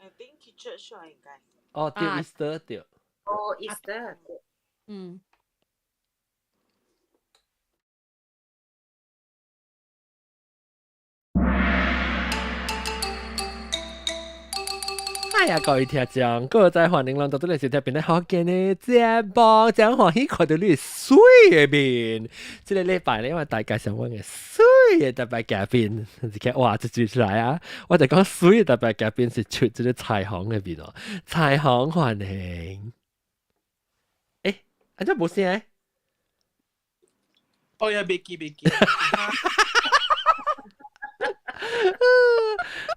I think 去 church 應該。哦，對，Easter 對。哦，Easter。嗯。哎呀，各位聽眾，各位在歡迎來到這裡收聽變得好見的節目，真歡喜看到你水的面。這個禮拜咧，我大家想問嘅水的特別嘉賓，一個哇，這追出來啊！我就講水的特別嘉賓是出這個彩虹的面哦，彩虹歡迎。欸，啊這無聲？哦呀，別記別記。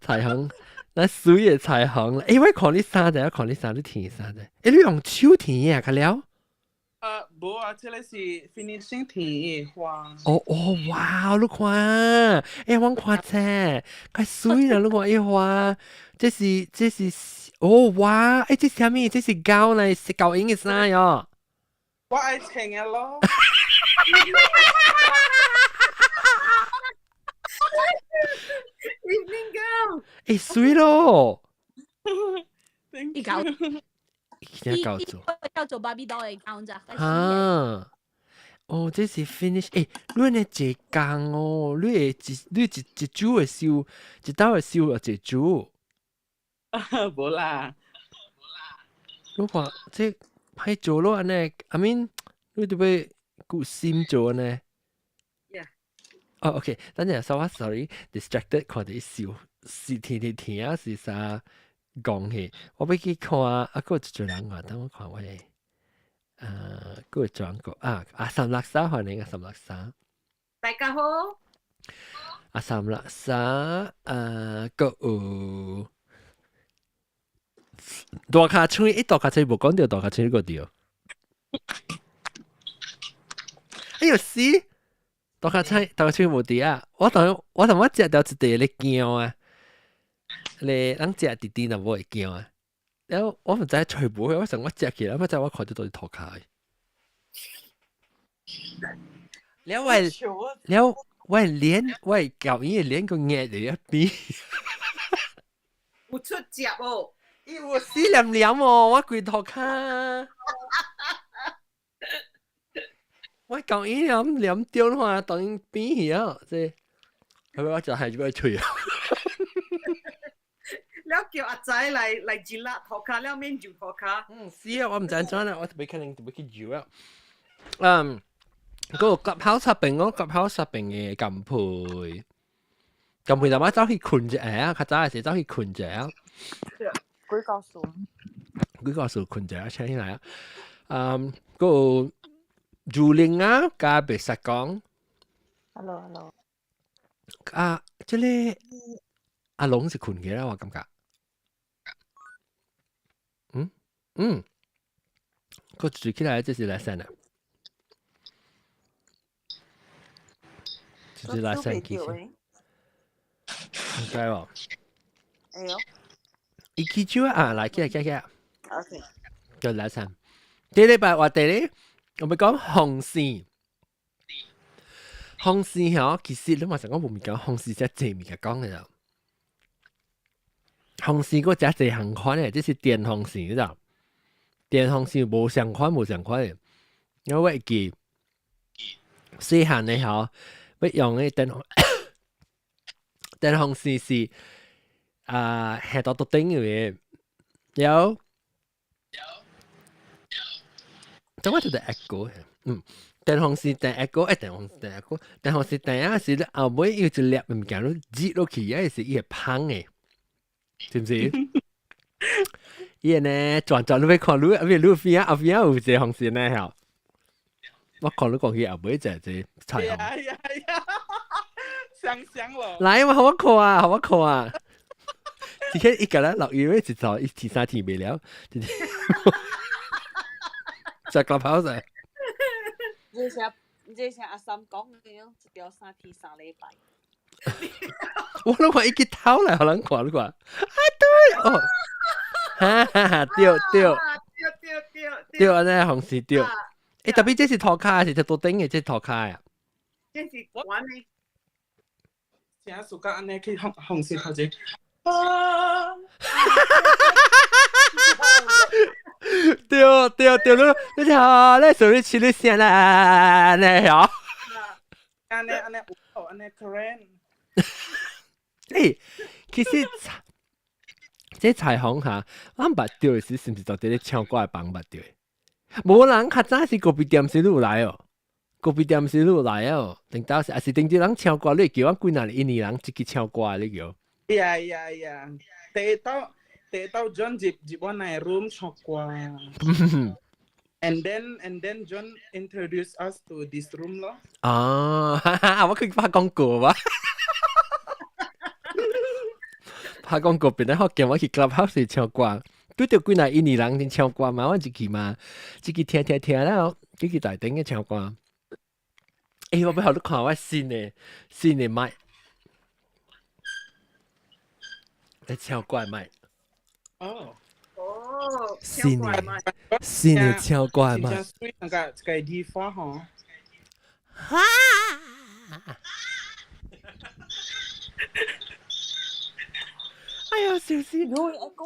彩虹。那水的彩虹，欸，我看你衫者，我看你衫，你填衫者，欸，你用手填啊，較了？無啊，這個是 finishing 填的花。哦哦，哇，你看，欸，我看這，較水啦，你看伊花，這是這是，哦哇，欸，這是啥物？這是狗呢，是狗英的衫喲。我愛穿的咯。 Evening gown。欸，水咯！伊搞，伊搞做，叫做芭比 doll 的 gown 咋？啊，哦，這是 finish，欸，你呢一工哦，你會一你一一周會收，一晝會收一周。無啦，你看這歹做咯，按呢，I mean，你著欲顧心做按呢。哦，OK，等陣稍我 sorry，distracted，看著伊笑，是天天聽啊，是啥講去？我欲去看啊，閣有一濟人啊，等我看我的，閣有轉過啊，阿三六三歡迎阿三六三。大家好。阿三六三，閣有大跤喙，欸，大跤喙無講著大跤喙個對。哎呦死！大跤喙，大跤喙無佇啊！我當我當我食著一塊咧驚啊！咧人食甜甜就無會驚啊！然後我毋知揣無，我想我食起來，我知我看著都是塗跤。了我了我臉，我舊伊的臉個壓佇一邊。有出汁哦！伊有死黏黏哦，我規塗跤。我講伊黏黏掉話，當伊邊去啊！這後尾我就係要喙啊！了叫阿仔來來一粒塗跤，了免就塗跤。嗯，是啊，我毋知怎啦，我特別可能特別去游啊。嗯，嗰個夾口出邊，我夾口出邊嘅金配，金配就我走去困一下啊，較早嘅時走去困一下。幾個數？幾個數困一下，請起來啊。嗯，嗰個。如玲啊，加白實講。 Hello，Hello。啊，這個阿龍是困嘅啦，我感覺。嗯嗯，佢住起來這是來三啦，這是來三其實。應該哦。哎呦。伊起手啊，來起來起來。 OK。就來三。這禮拜話題咧。我們講風扇，風扇吼，其實你嘛想講無物件，風扇才濟物件講的啦。風扇閣誠濟項款的，這是電風扇，你知道？電風扇無相款，無相款的。因為我會記細漢的吼，欲用的電風電風扇是啊，下到桌頂的，了。咁我就得一個，嗯，電風扇電一個，欸，電風扇電一個，電風扇電啊是你後尾有一粒物件，你擠落去，抑是伊會芳的，是毋是？伊會呢轉轉，你欲看你，啊，你邊啊後邊有一個風扇呢吼。我看你講去後尾一個彩虹。呀呀呀！想想咯。來嘛，予我看啊，予我看啊。而且伊個人落雨，一早一天三天袂了。食個跑噻！這是阿三講的樣，一條3天3禮拜。我攏看伊去偷來，予人看你看。啊對哦，哈哈哈，對對對對對對，按呢紅線對。欸，特別這是塗跤還是這桌頂的？這是塗跤啊？這是玩的。請暑假按呢去紅紅線頭前。啊！對對，你你聽，你手你起你聲啦，你嚇？按呢按呢有按呢 current。誒，其實這彩虹嚇，咱捌著時是毋是就佇咧唱歌的房捌著？無人較早是咖啡店時你有來哦，咖啡店時你有來哦，頂到時，還是頂啲人唱歌，你會叫阮幾若年一年人一支唱歌你叫？ Yeah. 第一道 John 入入我內 room 唱歌。And then John introduced us to this room 咯。啊，我佢拍廣告哇！拍廣告變得好驚，我去 clubhouse 唱歌，拄著幾若一年人聽唱歌嘛，我一去嘛，一去聽聽聽了，幾去大頂嘅唱歌。欸，我欲予你看我新的麥，咧唱歌的麥。哦。哦，新的唱歌的麥。真媠，那個這個地方吼。哈！哎呀，笑死！喲，阿哥，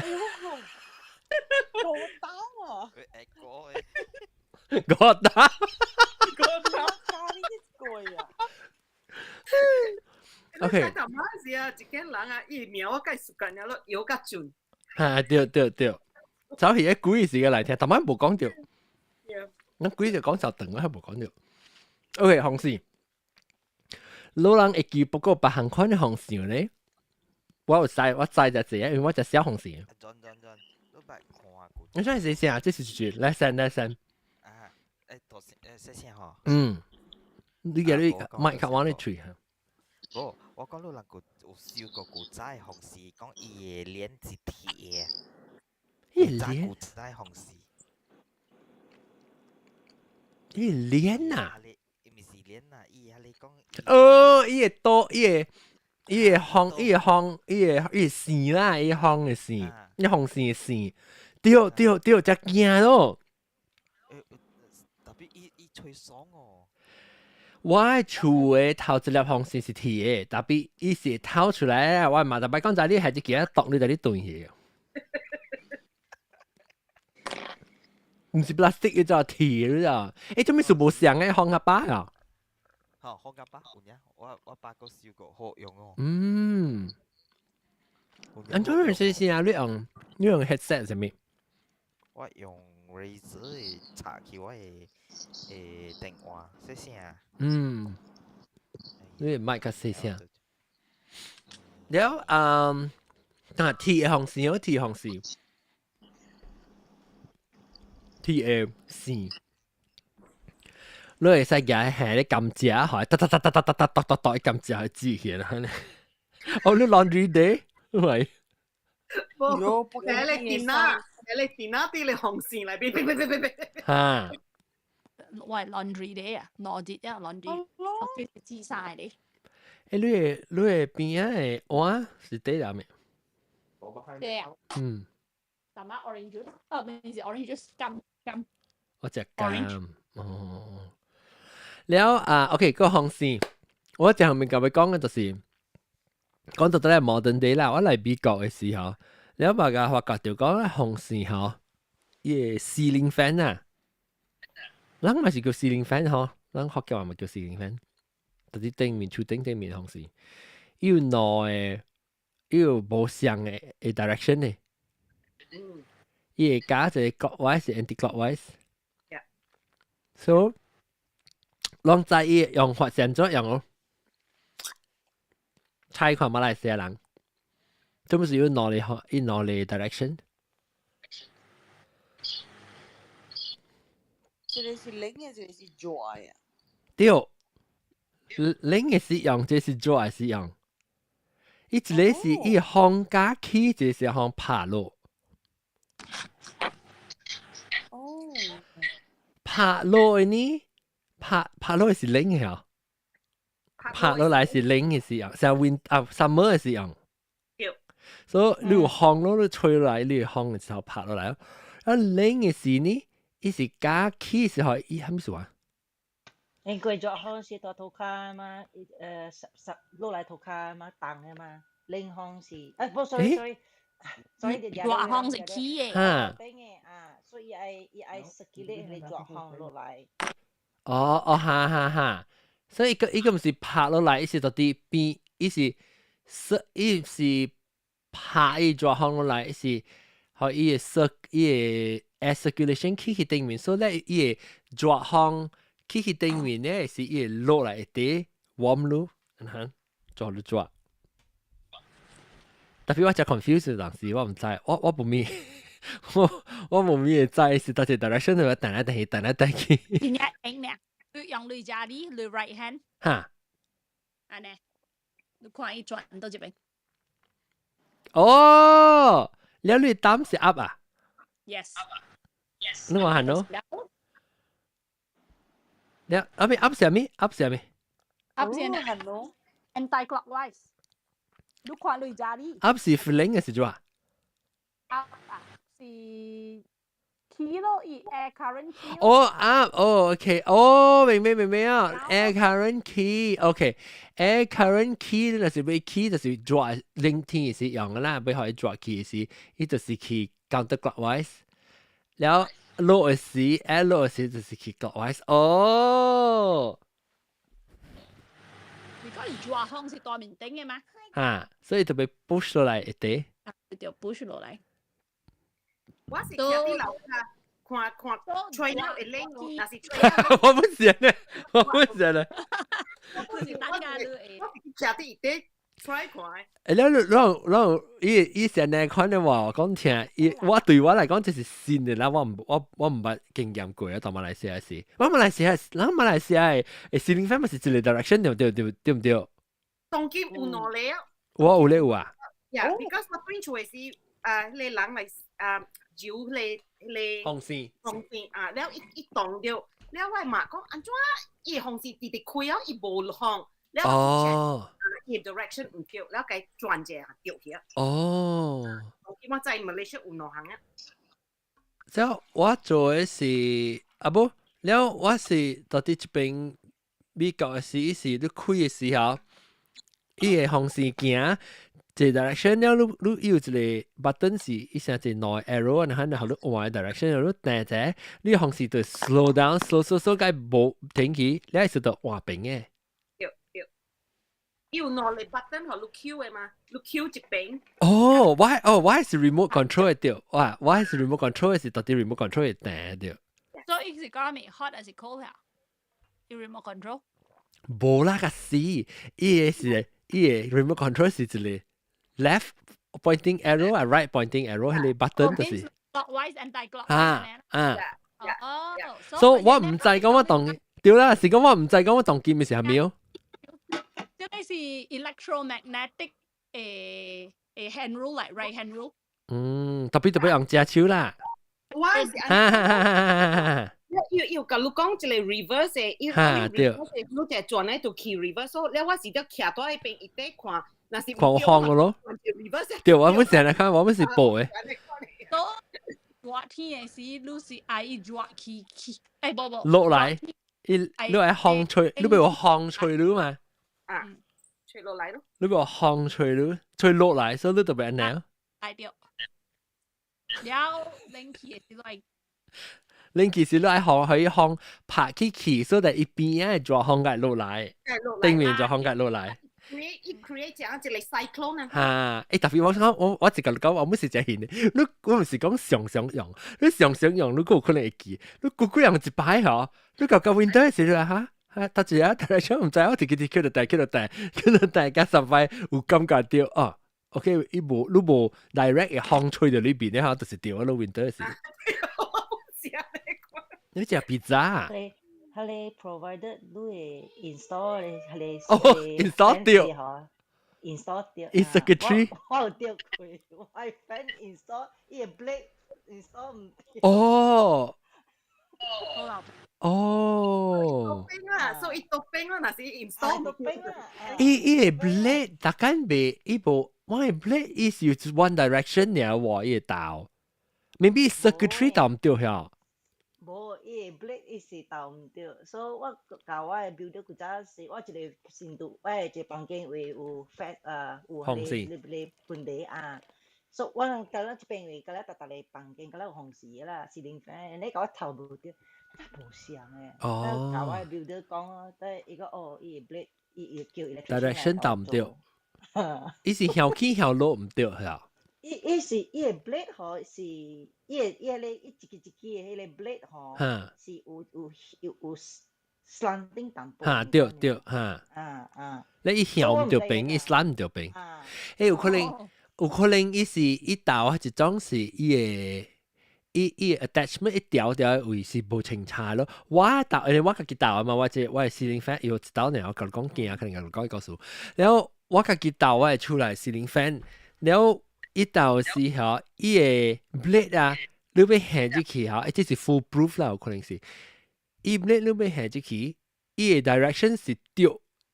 哎呦，我打啊！我打，我打你個鬼啊！OK。你睇嘛是啊，一間人啊，伊名我介時間了咯，搖較準。嚇對對對，走去一鬼時間來聽，逐擺無講著。咱鬼就講就長，我還無講著。OK，風扇。老人會記不過別項款的風扇咧。我有知，我知就這，因為我食小風扇。你捌看過？你說是啥？這是句lesson lesson。啊，誒，多聲誒，細聲吼。嗯，你叫你麥克往你吹嚇。無，我講你人有燒過古早的風扇，講伊的臉是鐵的。伊的臉？古早風扇。伊的臉啊？伊毋是臉啊，伊係你講。哦，伊的刀，伊的。伊會風，伊會風，伊會伊會線啦，伊風的線，伊風扇的線，對對對，才驚咯。特別伊吹爽哦。我的厝的頭一粒風扇是鐵的，特別伊是透出來，我嘛特別講在你係一件毒，你就你斷去。毋是 plastic，伊就鐵你知道？欸，做咩事無相的風阿爸啊？吼，風阿爸有影，我爸閣燒過，好用哦。嗯。按怎樣先先啊？你用 headset 啥物？我用 Razer 的插去我的電話，細聲。嗯。你的麥較細聲。了，嗯，啊，鐵的風扇，有鐵風扇，鐵的線。你會使舉下咧甘蔗，吼，噠噠噠噠噠噠噠噠噠噠，甘蔗去煮起來。哦，你 laundry day，喂？無，喺你電腦，喺你電腦啲你紅線內邊，別別別別別。嚇！喂，laundry day 啊，攞節啊，laundry，我知晒你。欸，你的邊仔的碗是底藍的？對啊。嗯。大媽 orange juice，哦，唔是 orange juice，柑柑。我食柑，哦。了啊，OK，個風扇，我前面甲你講嘅就是講到咧 modern day 啦。我來美國嘅時候，了嘛共發覺著講咧風扇吼，伊個 ceiling fan 啊，人嘛是叫 ceiling fan 吼，咱福建話嘛叫 ceiling fan，就是頂面厝頂頂面風扇，伊有兩個，伊有無相的 direction 的，伊會加一個 clockwise anti-clockwise。So 攏知伊用法是按怎用哦？猜看馬來西亞人，這不是有兩個伊兩個 direction？這個是冷的，這個是熱的。對，冷的是用，這是熱的是用。伊一個是伊風加起，一個是風拍落。哦。拍落的呢？拍拍落是冷的哦，拍落來是冷的時候，像 win 啊 summer 的時候。對。所以你有風咯，你吹來，你有風的時候拍落來。啊冷的時呢，伊是加起時候，伊蝦米事啊？因為熱風是大塗跤嘛，濕濕落來塗跤嘛，凍的嘛。冷風是，欸，無，sorry sorry，所以就熱風是起的。哈。啊，所以伊愛 circulate 個熱風落來。哦哦，哈哈哈！所以伊個毋是拍落來，伊是到底邊，伊是拍伊熱風落來，伊是予伊個伊個 air circulation 起去頂面，所以咧伊個熱風起去頂面咧是伊會落來一啲 warm 咯，嗯哼，熱就熱。特別我真 confused 當時我毋知，我無咪會知是佗一 direction 就彈來彈去，彈來彈去。真正用呢，你用你遮裡，你 right hand。哈。按呢，你看伊轉佗一邊。哦，了你 thumb 是 up 啊？Yes。你話係喏？了，阿咪 up 是啥物？up 是啥物？up 是 anti-clockwise。你看你遮裡。 up 是 feeling 嘅時陣啊？up 啊，是起咯，伊 air current 起。哦 up，哦 OK，哦明白明白啊，air current 起，OK，air current 起就是欲起就是熱冷天時用嘅啦，欲予伊熱起時，伊就是去 counterclockwise。了落時，air 落時就是去 clockwise。哦。你講熱風是大面頂嘅嗎？啊，所以就欲 push 落來一啲。就 push 落來。我是徛佇樓下看看，吹了會冷哦，若是吹了。我不是咧，我不是咧。我不是，我是徛佇伊底吹看。欸，了你你伊伊成日款的話講聽，伊我對我來講這是新的啦，我毋捌經驗過啊，到馬來西亞是，我馬來西亞，咱馬來西亞的 ceiling fan 嘛是一個 direction 對對對對毋對？當今有兩個。我有咧有啊。 Yeah, because 我轉厝的時，啊，彼個人來啊，揉彼個風扇，風扇啊，了伊伊動著，了我嘛講按怎伊的風扇直直開啊，伊無風，了哦，伊 direction 毋對，了共轉者對去啊。哦。我在馬來西亞有兩項啊。這我做的是啊無，了我是到佇這邊美國的時，是你開的時候，伊個風扇行。一個 direction 了，你有一個 button 是伊成一個兩 arrow，然後然後你換 direction，你彈者，你風扇就 slow down slow slow slow 該無停去，你係就換邊嘅。對對，有兩個 button 予你 Q 的嘛？你 Q 一邊。哦，我是 remote control 的對，我是 remote control 是到底 remote control 會彈對。所以是講咪 hot 還是 cold 啊？伊 remote control？無啦個死，伊個是伊個 remote control 是一個 left pointing arrow 啊，right pointing arrow 彼個 button 就是。 clockwise and anti-clockwise。啊啊。哦。所以我毋知講我當對啦，是講我毋知講我當今的是啥物哦。這個是 electromagnetic 的 hand rule 來 right hand rule。嗯，特別特別用隻手啦。我是哈哈哈哈哈！要要共你講一個 reverse 的，伊 reverse 你就轉來就去 reverse，了我是得徛佇彼邊一底看，若是看風個咯。對，我們成日看，我們是報的。熱天的時，你是愛伊熱氣氣，欸無無。落來，伊你愛風吹，你欲風吹你嘛？啊，吹落來咯。你欲風吹你，吹落來，所以你就欲按呢。來對。了冷氣的時來。冷氣是你愛風，予伊風拍起去，所以伊邊仔熱風共落來，頂面熱風共落來。 create 伊 create 這樣一個 cyclone 啊。哈，欸，特別我講我我一個講，我毋是真現的，你我毋是講常常用，你常常用，你閣有可能會記，你久久用一擺吼，你到到 winter 時陣哈，哈，頭一下頭一下毋知，我直直去就帶去就帶去就帶，加三擺有感覺著哦。OK，伊無你無 direct 的風吹到裏邊的吼，就是對啊，你 winter 時。你食 pizza？佢佢 provided 你會 install 彼個哦，install 掉，install 掉。伊 circuitry。我有著過，我 fan install 伊個 blade install 毋著。哦。哦。冰啦，所以都冰啦，若是 install 都冰啦。伊伊個 blade 逐間袂，伊無，我個 blade 伊是 one direction 爾喎，伊個頭。Maybe circuitry 鬥毋對遐。無，伊個 blade 伊是鬥毋對，所以我教我的 builder 古早時，我一個新度，我的一個房間位有 fan 啊，有彼個彼個問題啊，所以我人到了這邊位，到了逐逐個房間，到了有風扇啦，ceiling fan，你共我頭無著，無相的。哦。共我 builder 講哦，但伊講哦，伊 blade 伊伊叫 direction 鬥毋對，伊是向起向落毋對係啊？伊伊是伊個 blade 吼，是伊個伊個伊一支一支的彼個 blade 吼，是有有有有 slanting 淡薄。哈，對對哈。啊啊！你伊向毋對平，伊 slant 毋對平。欸，有可能有可能伊是伊鬥一種是伊個伊伊 attachment 一條條位是無清楚咯。我鬥，因為我家己鬥啊嘛，我這我的 ceiling fan 有一鬥呢，我共你講驚，可能共你講故事。然後我家己鬥我的厝內 ceiling fan，然後伊鬥時候，伊個 blade 啊，你欲下入去吼，這是 foolproof 啦，有可能是。伊 blade 你欲下入去，伊個 direction 是對，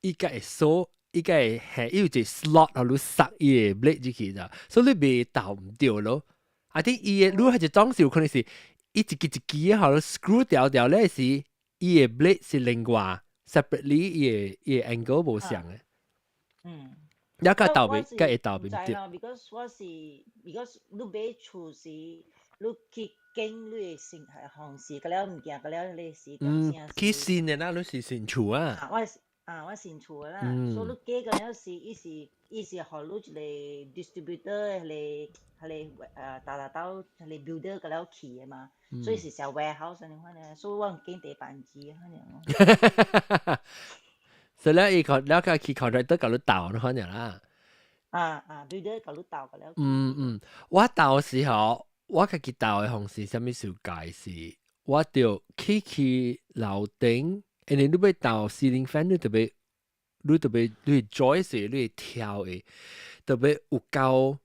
伊才會鎖，伊才會下，伊有一個 slot 予你塞伊個 blade 入去咋，所以你袂鬥毋對咯。啊，啲伊個你係一種是有可能是伊一支一支吼，screw 掉掉咧是伊個 blade 是另外 separately 伊個伊個 angle 無相的。一個鬥袂，佮會鬥袂對。 Because 我是 because 你買厝時，你去揀你的新風扇，佮了物件，佮了你是嗯，去新的啦，你是新厝啊。啊，我是啊，我新厝的啦，所以你揀個了時，伊是伊是予你一個 distributor，彼個彼個打打到彼個 builder 佮了去的嘛，所以是小 warehouse 按呢款的，所以我揀地板機按呢。所以咧，伊個了個去 contractor 共你鬥按款啦。啊啊，builder 共你鬥個了。嗯嗯，我鬥時候，我家己鬥的方式，啥物事解是，我著去去樓頂，因為你欲鬥 ceiling fan，你特別，你特別你 joist 你會挑的，特別有夠，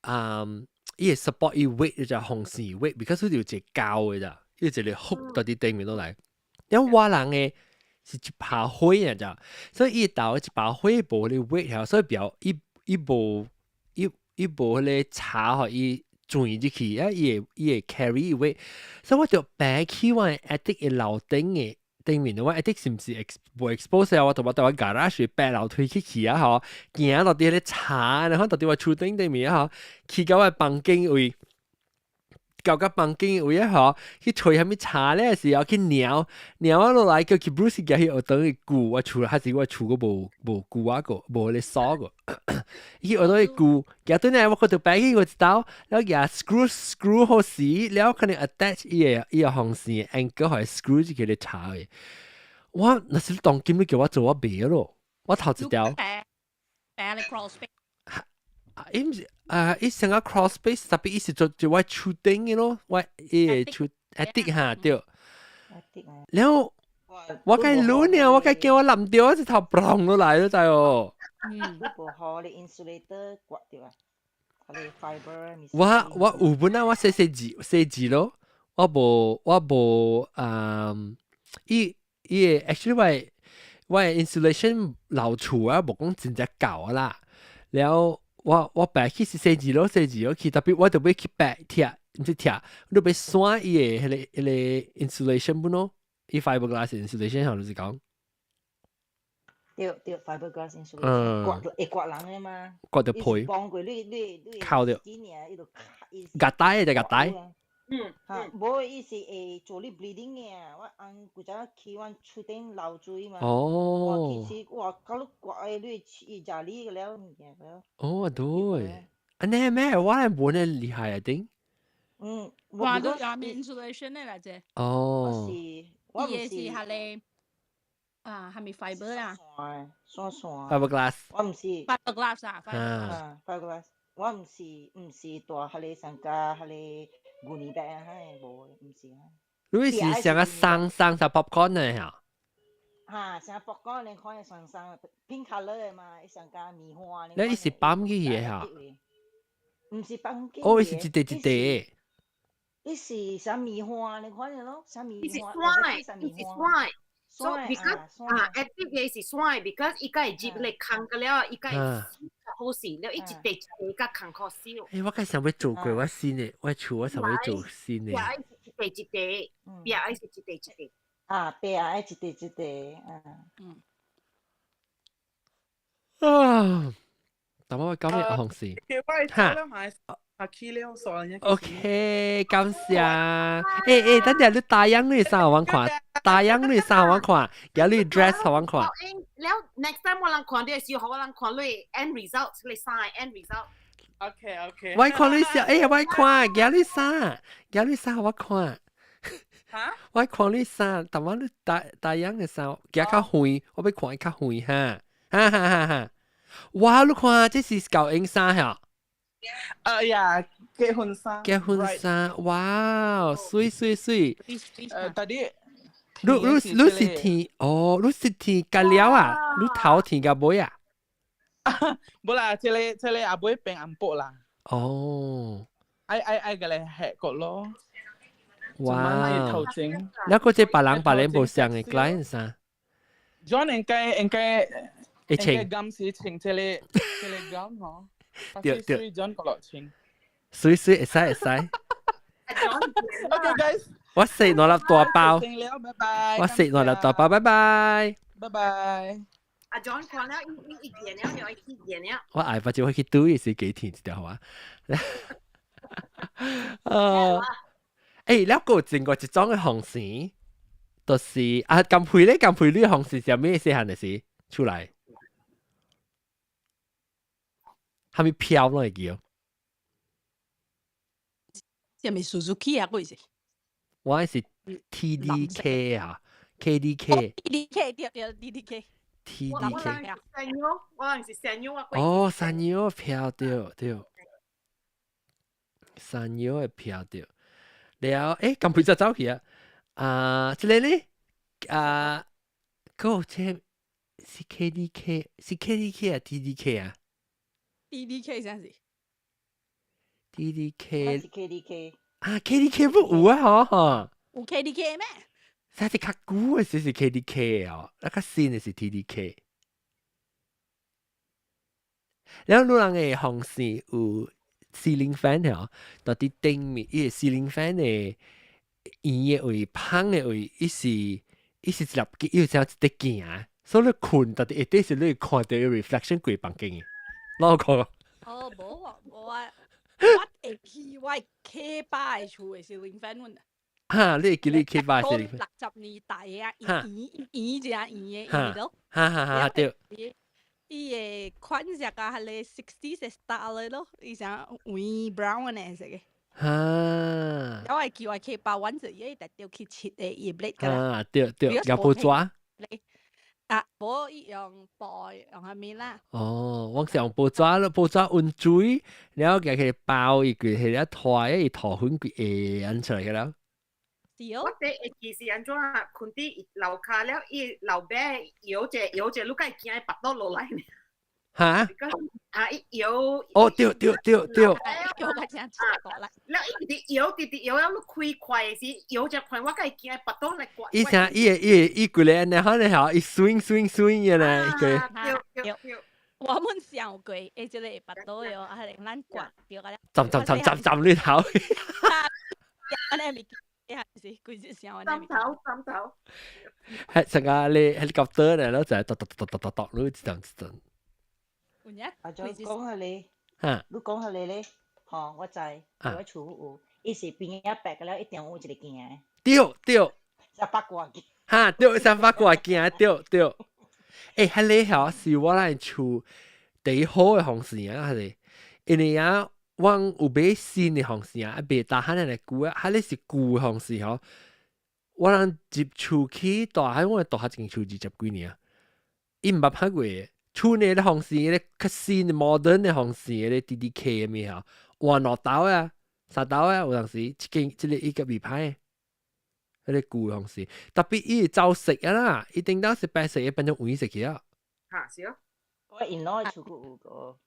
嗯，伊會 support 伊 weight 就風扇 weight，because 佢有一個膠的咋，伊有一個 hook 佇頂面落來，因為我人的是一把火啊咋，所以伊鬥一把火無咧 weight，所以表伊伊無伊伊無彼個叉予伊轉入去，啊，伊會伊會 carry weight，所以我就爬去我 attic 的樓頂的頂面，我 attic 是毋是 ex 無 expose 啊？我就我佇我 garage 爬樓梯去去啊吼，行落佇彼個柴，然後佇我厝頂頂面啊吼，去到我房間位。到個房間位啊吼，去揣啥物柴咧時候去撩撩啊落來，叫去 Bruce 去學堂去鋸，我厝還是我厝閣無無鋸啊個，無彼個鎖個，伊學堂去鋸，夾對呢我閣著擺去我一刀，了舉 screw screw 好死，了可能 attach 伊個伊個風扇 angle 予 screw 入去咧柴的。我若是當今你叫我做我袂咯，我頭一條。白咧 crawl space。啊，伊毋是啊，伊成個 crawl space，特別伊是做做我厝頂的咯，我伊個厝 attic 哈對。然後我該攆呢，我該叫我冧掉，一頭砰落來都知哦。嗯，你無予你 insulator 割掉啊？彼個 fiber。我我有本啊，我細細字細字咯，我無我無嗯，伊伊個 actually 我我 insulation 樓厝啊，無講真正夠啦，然後。我我白去是細字咯，細字咯去，特別我就欲去白鐵，毋是鐵，你欲刷伊個彼個彼個 insulation 本咯，伊 fiberglass insulation 好就是講。對對，fiberglass insulation，割會割人的嘛？割到皮。幫過你你你。靠掉。幾年伊就夾帶就夾帶。嗯。嚇，無伊是會做你 bleeding 的啊！我翁舊早去阮厝頂漏水嘛。哦。哇，其實哇，搞你割的你伊食你個了物件了。哦，對。按呢咩？我係冇呢厲害啊頂。嗯。哇，都有 insulation 的來者。哦。我是，我伊是係咧，啊，係咪 fiber 啊？線線。 fiberglass。我毋是。 fiberglass 啊。啊，fiberglass。我毋是毋是大彼個上加彼個牛奶袋啊，彼個無，毋是啊。你是像個鬆鬆像 popcorn 的嚇？哈，像 popcorn 你看鬆鬆 pink color 的嘛，伊上加棉花。你是綁起的嚇？毋是綁起。哦，伊是一塊一塊。伊是啥棉花？你看咯，啥棉伊是花？線，伊是線。So because 啊，attic 的是線，because 伊個會入來空個了，伊個會好勢，了伊一塊一塊甲空殼燒。欸，我較想欲做過我新的，我厝我想欲做新的。壁愛是一塊一塊，壁愛是一塊一塊。啊，壁愛一塊一塊，啊。嗯。啊，但我講咩紅線？哈。OK，感謝。欸欸，等陣你大樣你衫予我看，大樣你衫予我看，今你 dress 予我看。了，next time 我人看到時候，我人看你 end result，你衫 end result。 OK。我看你衫，欸，我看，今你衫，今你衫予我看。哈？我看你衫，但我你大大樣的衫，行較遠，我欲看較遠哈，哈哈哈哈！哇，你看這是舊影衫嚇。哎呀，結婚衫。結婚衫，哇，媠媠媠。 Tadi 你你你是天哦，你是天甲了啊？你頭天甲尾啊？無啦，這个這个阿尾變紅布啦。哦。愛愛愛個來吃過咯。哇！那個這別人別人無相的 client 衫。 John 應該應該會穿。應該是穿這个這个 gown 嗬。對對。 John 個落穿。媠媠會使會使。 OK guys。我食兩粒大包。拜拜。我食兩粒大包，拜拜。拜拜。阿 John 看了伊伊見了，伊去見了。我下擺就會去賭伊是幾天一條話。欸，了個經過一種的紅線，就是啊，金佩咧，金佩你紅線是咩細漢的時出來？啥物飄攏會叫？是咪 Suzuki 啊？嗰是？我是 TDK 啊，KDK。 TDK 對對 TDK。 TDK。 Sanyo，我是 Sanyo 啊。哦，Sanyo 飄對對，Sanyo 會飄對。了，欸，咁配就走去啊！啊，這個咧，啊，嗰個車是 KDK，是 KDK 啊，TDK 啊？TDK 啥是？TDK 是 KDK 啊，KDK 不有啊，嗬嗬。有 KDK 咩？啥是較舊的時是 KDK 哦，那較新的是 TDK。了，你人的風扇有 ceiling fan 嗬，到底頂面伊個 ceiling fan 的圓的位、芳的位，伊是伊是一粒，伊有像一塊鏡，所以你睏到底下底是你會看著伊 reflection 規房間的。老看。哦，無啊，無啊，我會去我 K 八的厝的 ceiling fan 阮。哈，你會記你 K 八 ceiling fan？ 60年代啊，圓圓正圓的，圓咯。哈哈哈，對。伊的款式啊，彼个 60s style 的咯，伊啥黃 brown 的顏色的。哈。我會叫我 K 八揾就伊特掉去切的葉力㗎啦。啊，對對，有布紙。啊，無伊用布用啥物啦？哦，我是用布紙咯，布紙溫水，然後佢包伊佢係一拖伊塗粉佢會按出來嘅啦。是哦。我第會記是按怎啊？睏佇樓跤了，伊樓尾搖者搖者，你敢會驚腹肚落來呢？哈？啊，伊搖。哦，對對對對。搖個正出過來。了，伊直搖，直直搖了，你開快的時，搖只款，我敢會驚腹肚來刮。伊啥？伊會伊會伊規个按呢，可能吼，伊 swing swing swing 的咧，伊個。對對對。我們想過，會這個腹肚喲，啊，咱刮著個。浸浸浸浸浸你頭。按呢咪。是規隻聲。浸頭浸頭。係成個你 helicopter 咧，咯就係跺跺跺跺跺跺，你一陣一陣。阿張講下你，你講下你咧，吼，我知，我厝有，伊是邊仔白個了，一定有一個鏡的。對對。三八卦鏡。哈，對，三八卦鏡，對對。欸，彼个吼是我咱厝第一好的風扇啊，係因為啊，我有買新的風扇啊，袂打漢個舊啊，彼个是舊的風扇吼。我人入厝去大漢，我大漢一間厝20幾年啊，伊毋捌拍過。厝內的風扇，彼個較新的 modern 的風扇，彼個 TDK 的物吼，換兩斗啊，三斗啊，有當時一間這個伊個袂歹，彼個舊的風扇，特別伊會走色啊啦，伊頂當是白色，伊變做黃色去啊。哈，是哦。我因老厝閣有個。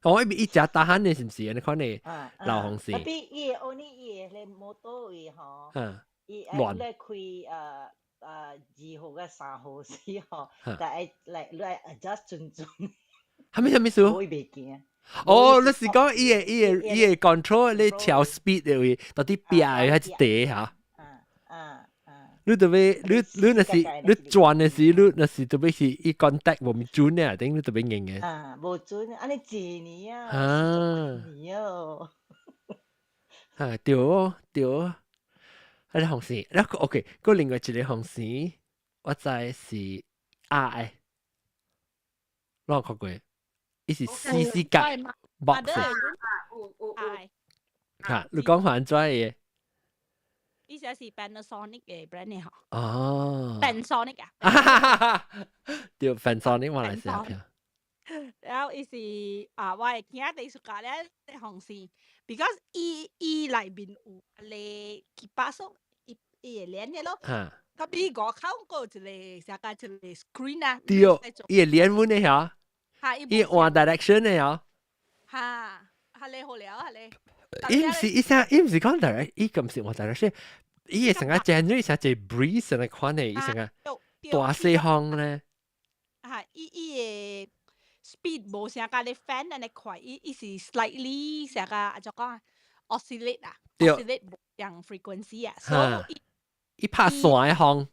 哦，伊伊食大漢的是毋是？按呢款的老風扇。特別伊會 only 伊的摩托位吼，伊愛咧開2號佮3號時吼，但愛來來 adjust 準準。啥物啥物事？我袂驚。哦，你是講伊個伊個伊個 control 你調 speed 的位，到底壁的還是地嚇？啊啊啊！你特別你若是你轉的時，你若是特別是伊 contact 無咪準呢，頂你特別硬嘅。啊，無準，按呢一年啊，年哦。啊，對哦，對哦。啊，個風扇，然後 OK，個另外一個風扇，我知是鴨的，我有看過，伊是四四角 box。嚇，你講翻怎嘅？伊這是 Panasonic 嘅 brand 嘅嗬。哦。 Panasonic 啊。對，Panasonic 我來試下。然後伊是啊，我的囝第 suka 咧風扇，because 伊伊內面有個結巴索，伊伊會連嘅咯。特別外口閣有一個啥個一個 screen 啊。對，伊會連阮的嚇。伊換 direction 的嚇。哈，係咧好了，係咧。伊毋是伊啥，伊毋是講 direct，伊咁是換 direction，伊會成個 generate 成一個 breeze 來款的，伊成個大細風咧。哈，伊伊個 speed 無啥個咧 fan 按呢快，伊伊是 slightly 啥個按怎講啊，oscillate 啊，oscillate 無仝 frequency 啊，所以伊拍線的風。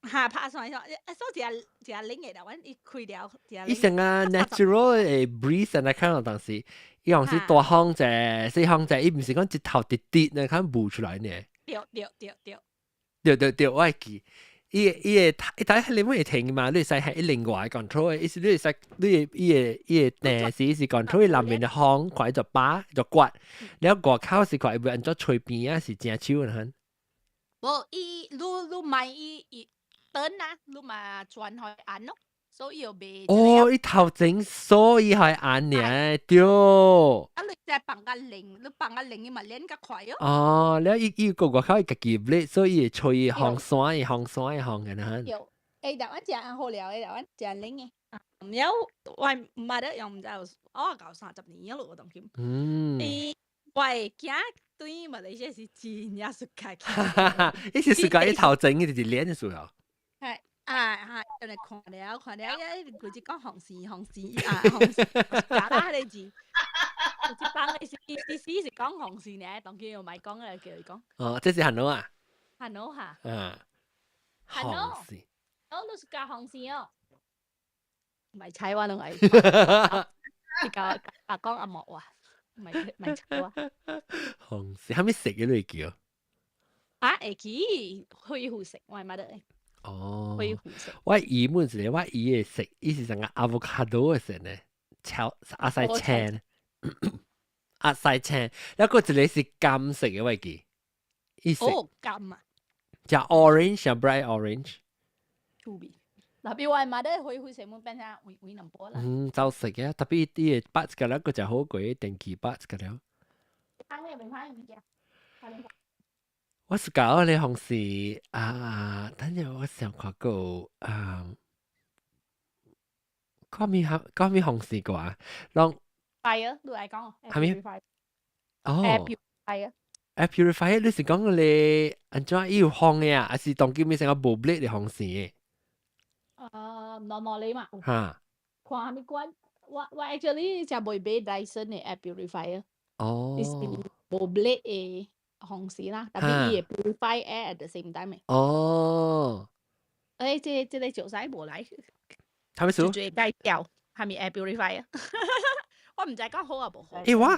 哈，拍線的風，啊，所以誠誠冷的啦，阮伊開了誠。伊成個 natural 的 breeze 來看到當時，伊講是大風者、細風者，伊毋是講一頭直直那看霧出來呢。對對對對。對對對，我會記。伊伊會伊睇你會停嘛？你會使係另外 control 的，意思你會使你會伊個伊個電視是 control 伊內面的風，看伊就把就刮，了外口是看伊會按怎吹邊啊，是正手呢？無，伊你你買伊伊燈啊，你嘛轉開按咯，所以又袂。哦，伊頭前所以係按呢，對。啊，你再放較冷，你放較冷，伊嘛練較快哦。哦，了伊伊個外口伊家己咧，所以會吹風扇，風扇風嘅呢。對，欸，台灣誠好料的，台灣誠冷的。了，我毋捌用，毋知我夠30年了，我當今。伊我的囝對馬來西亞是真正 suka。伊是 suka 伊頭前伊就是練的時候。係啊啊！就嚟看了看了，一規只講風扇風扇啊風扇，假啦迄個字。有一幫的是伊伊是講風扇呢，當今又咪講啊，叫伊講。哦，這是韓佬啊？韓佬哈。嗯。韓佬。哦，你是教風扇哦？唔係踩我攏會。比較阿講阿莫話，唔係唔係踩我。風扇，啥物色嘅你叫？啊，會記灰灰色，我係捌得。哦，灰灰色。我姨問一個，我姨的色，伊是成個 avocado 的色呢，超阿西青，阿西青，แล้ว個一個是金色嘅，我記。伊色。哦，金啊。叫 orange，像 bright orange。趣味。特別我係捌得灰灰色，冇變成為為兩波啦。嗯，走色嘅，特別啲嘅筆個了，個就好過電器筆個了。我是搞咧，紅是啊，等陣我想看過啊，講咩講咩紅是過啊？攏係啊，你來講。係咩？哦。 Air purifier。 Air purifier 你是講咧按怎伊有風嘅啊？還是當今咩成個無 blade 的風扇嘅？啊，normally 嘛。哈。看啥物款？我我 actually 就袂買 Dyson 的 air purifier。哦。是無 blade 的風扇啦，特別伊會 purify air at the same time 的。哦。誒，這這個石屎無來。啥物事？就介紹，係咪 air purifier？我毋知講好啊無好。欸，我好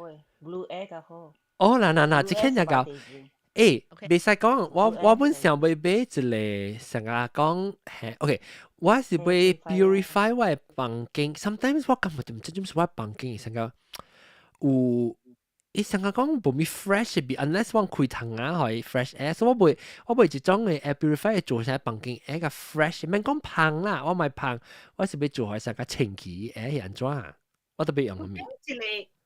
嘅，Blueair 較好。哦，嗱嗱嗱，這間就夠。欸，袂使講，我我本想欲買一個，成日講係，OK，我是欲 purify 我的房間。Sometimes 我感覺就毋知做咩我房間成個有。伊成日講無咪 fresh 的，unless 我開窗啊，可以 fresh air，所以我袂我袂一種的 air purifier 做啥房間 air 較 fresh，免講芳啦，我毋芳，我是欲做予成個清氣 air 是按怎啊？我特別用物。一個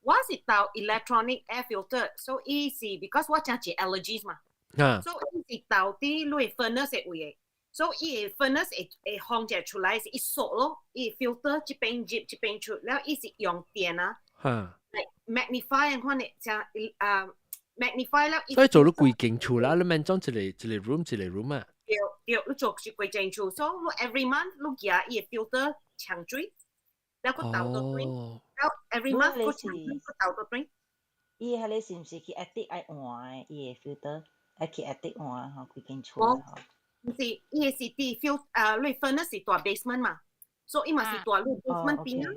我是鬥 electronic air filter，so 伊是 because 我真濟 allergies 嘛，所以伊是鬥佇你 furnace 的位的，所以伊的 furnace 會會風一出來是一索咯，伊 filter 這邊入這邊出，了伊是用電啊。magnify 款的，像啊 magnify 了。所以做你規間厝啦，你免裝一個一個 room 一個 room 啊。對對，你做是規間厝，所以你 every month 你寄伊個 filter 搶水，了閣倒倒轉，了 every month 閣搶水，閣倒倒轉。伊彼個是毋是去 attic 愛換的？伊個 filter 愛去 attic 換吼，規間厝吼。毋是，伊是佇 fil 啊，你 furnace 是蹛 basement 嘛，所以伊嘛是蹛你 basement 邊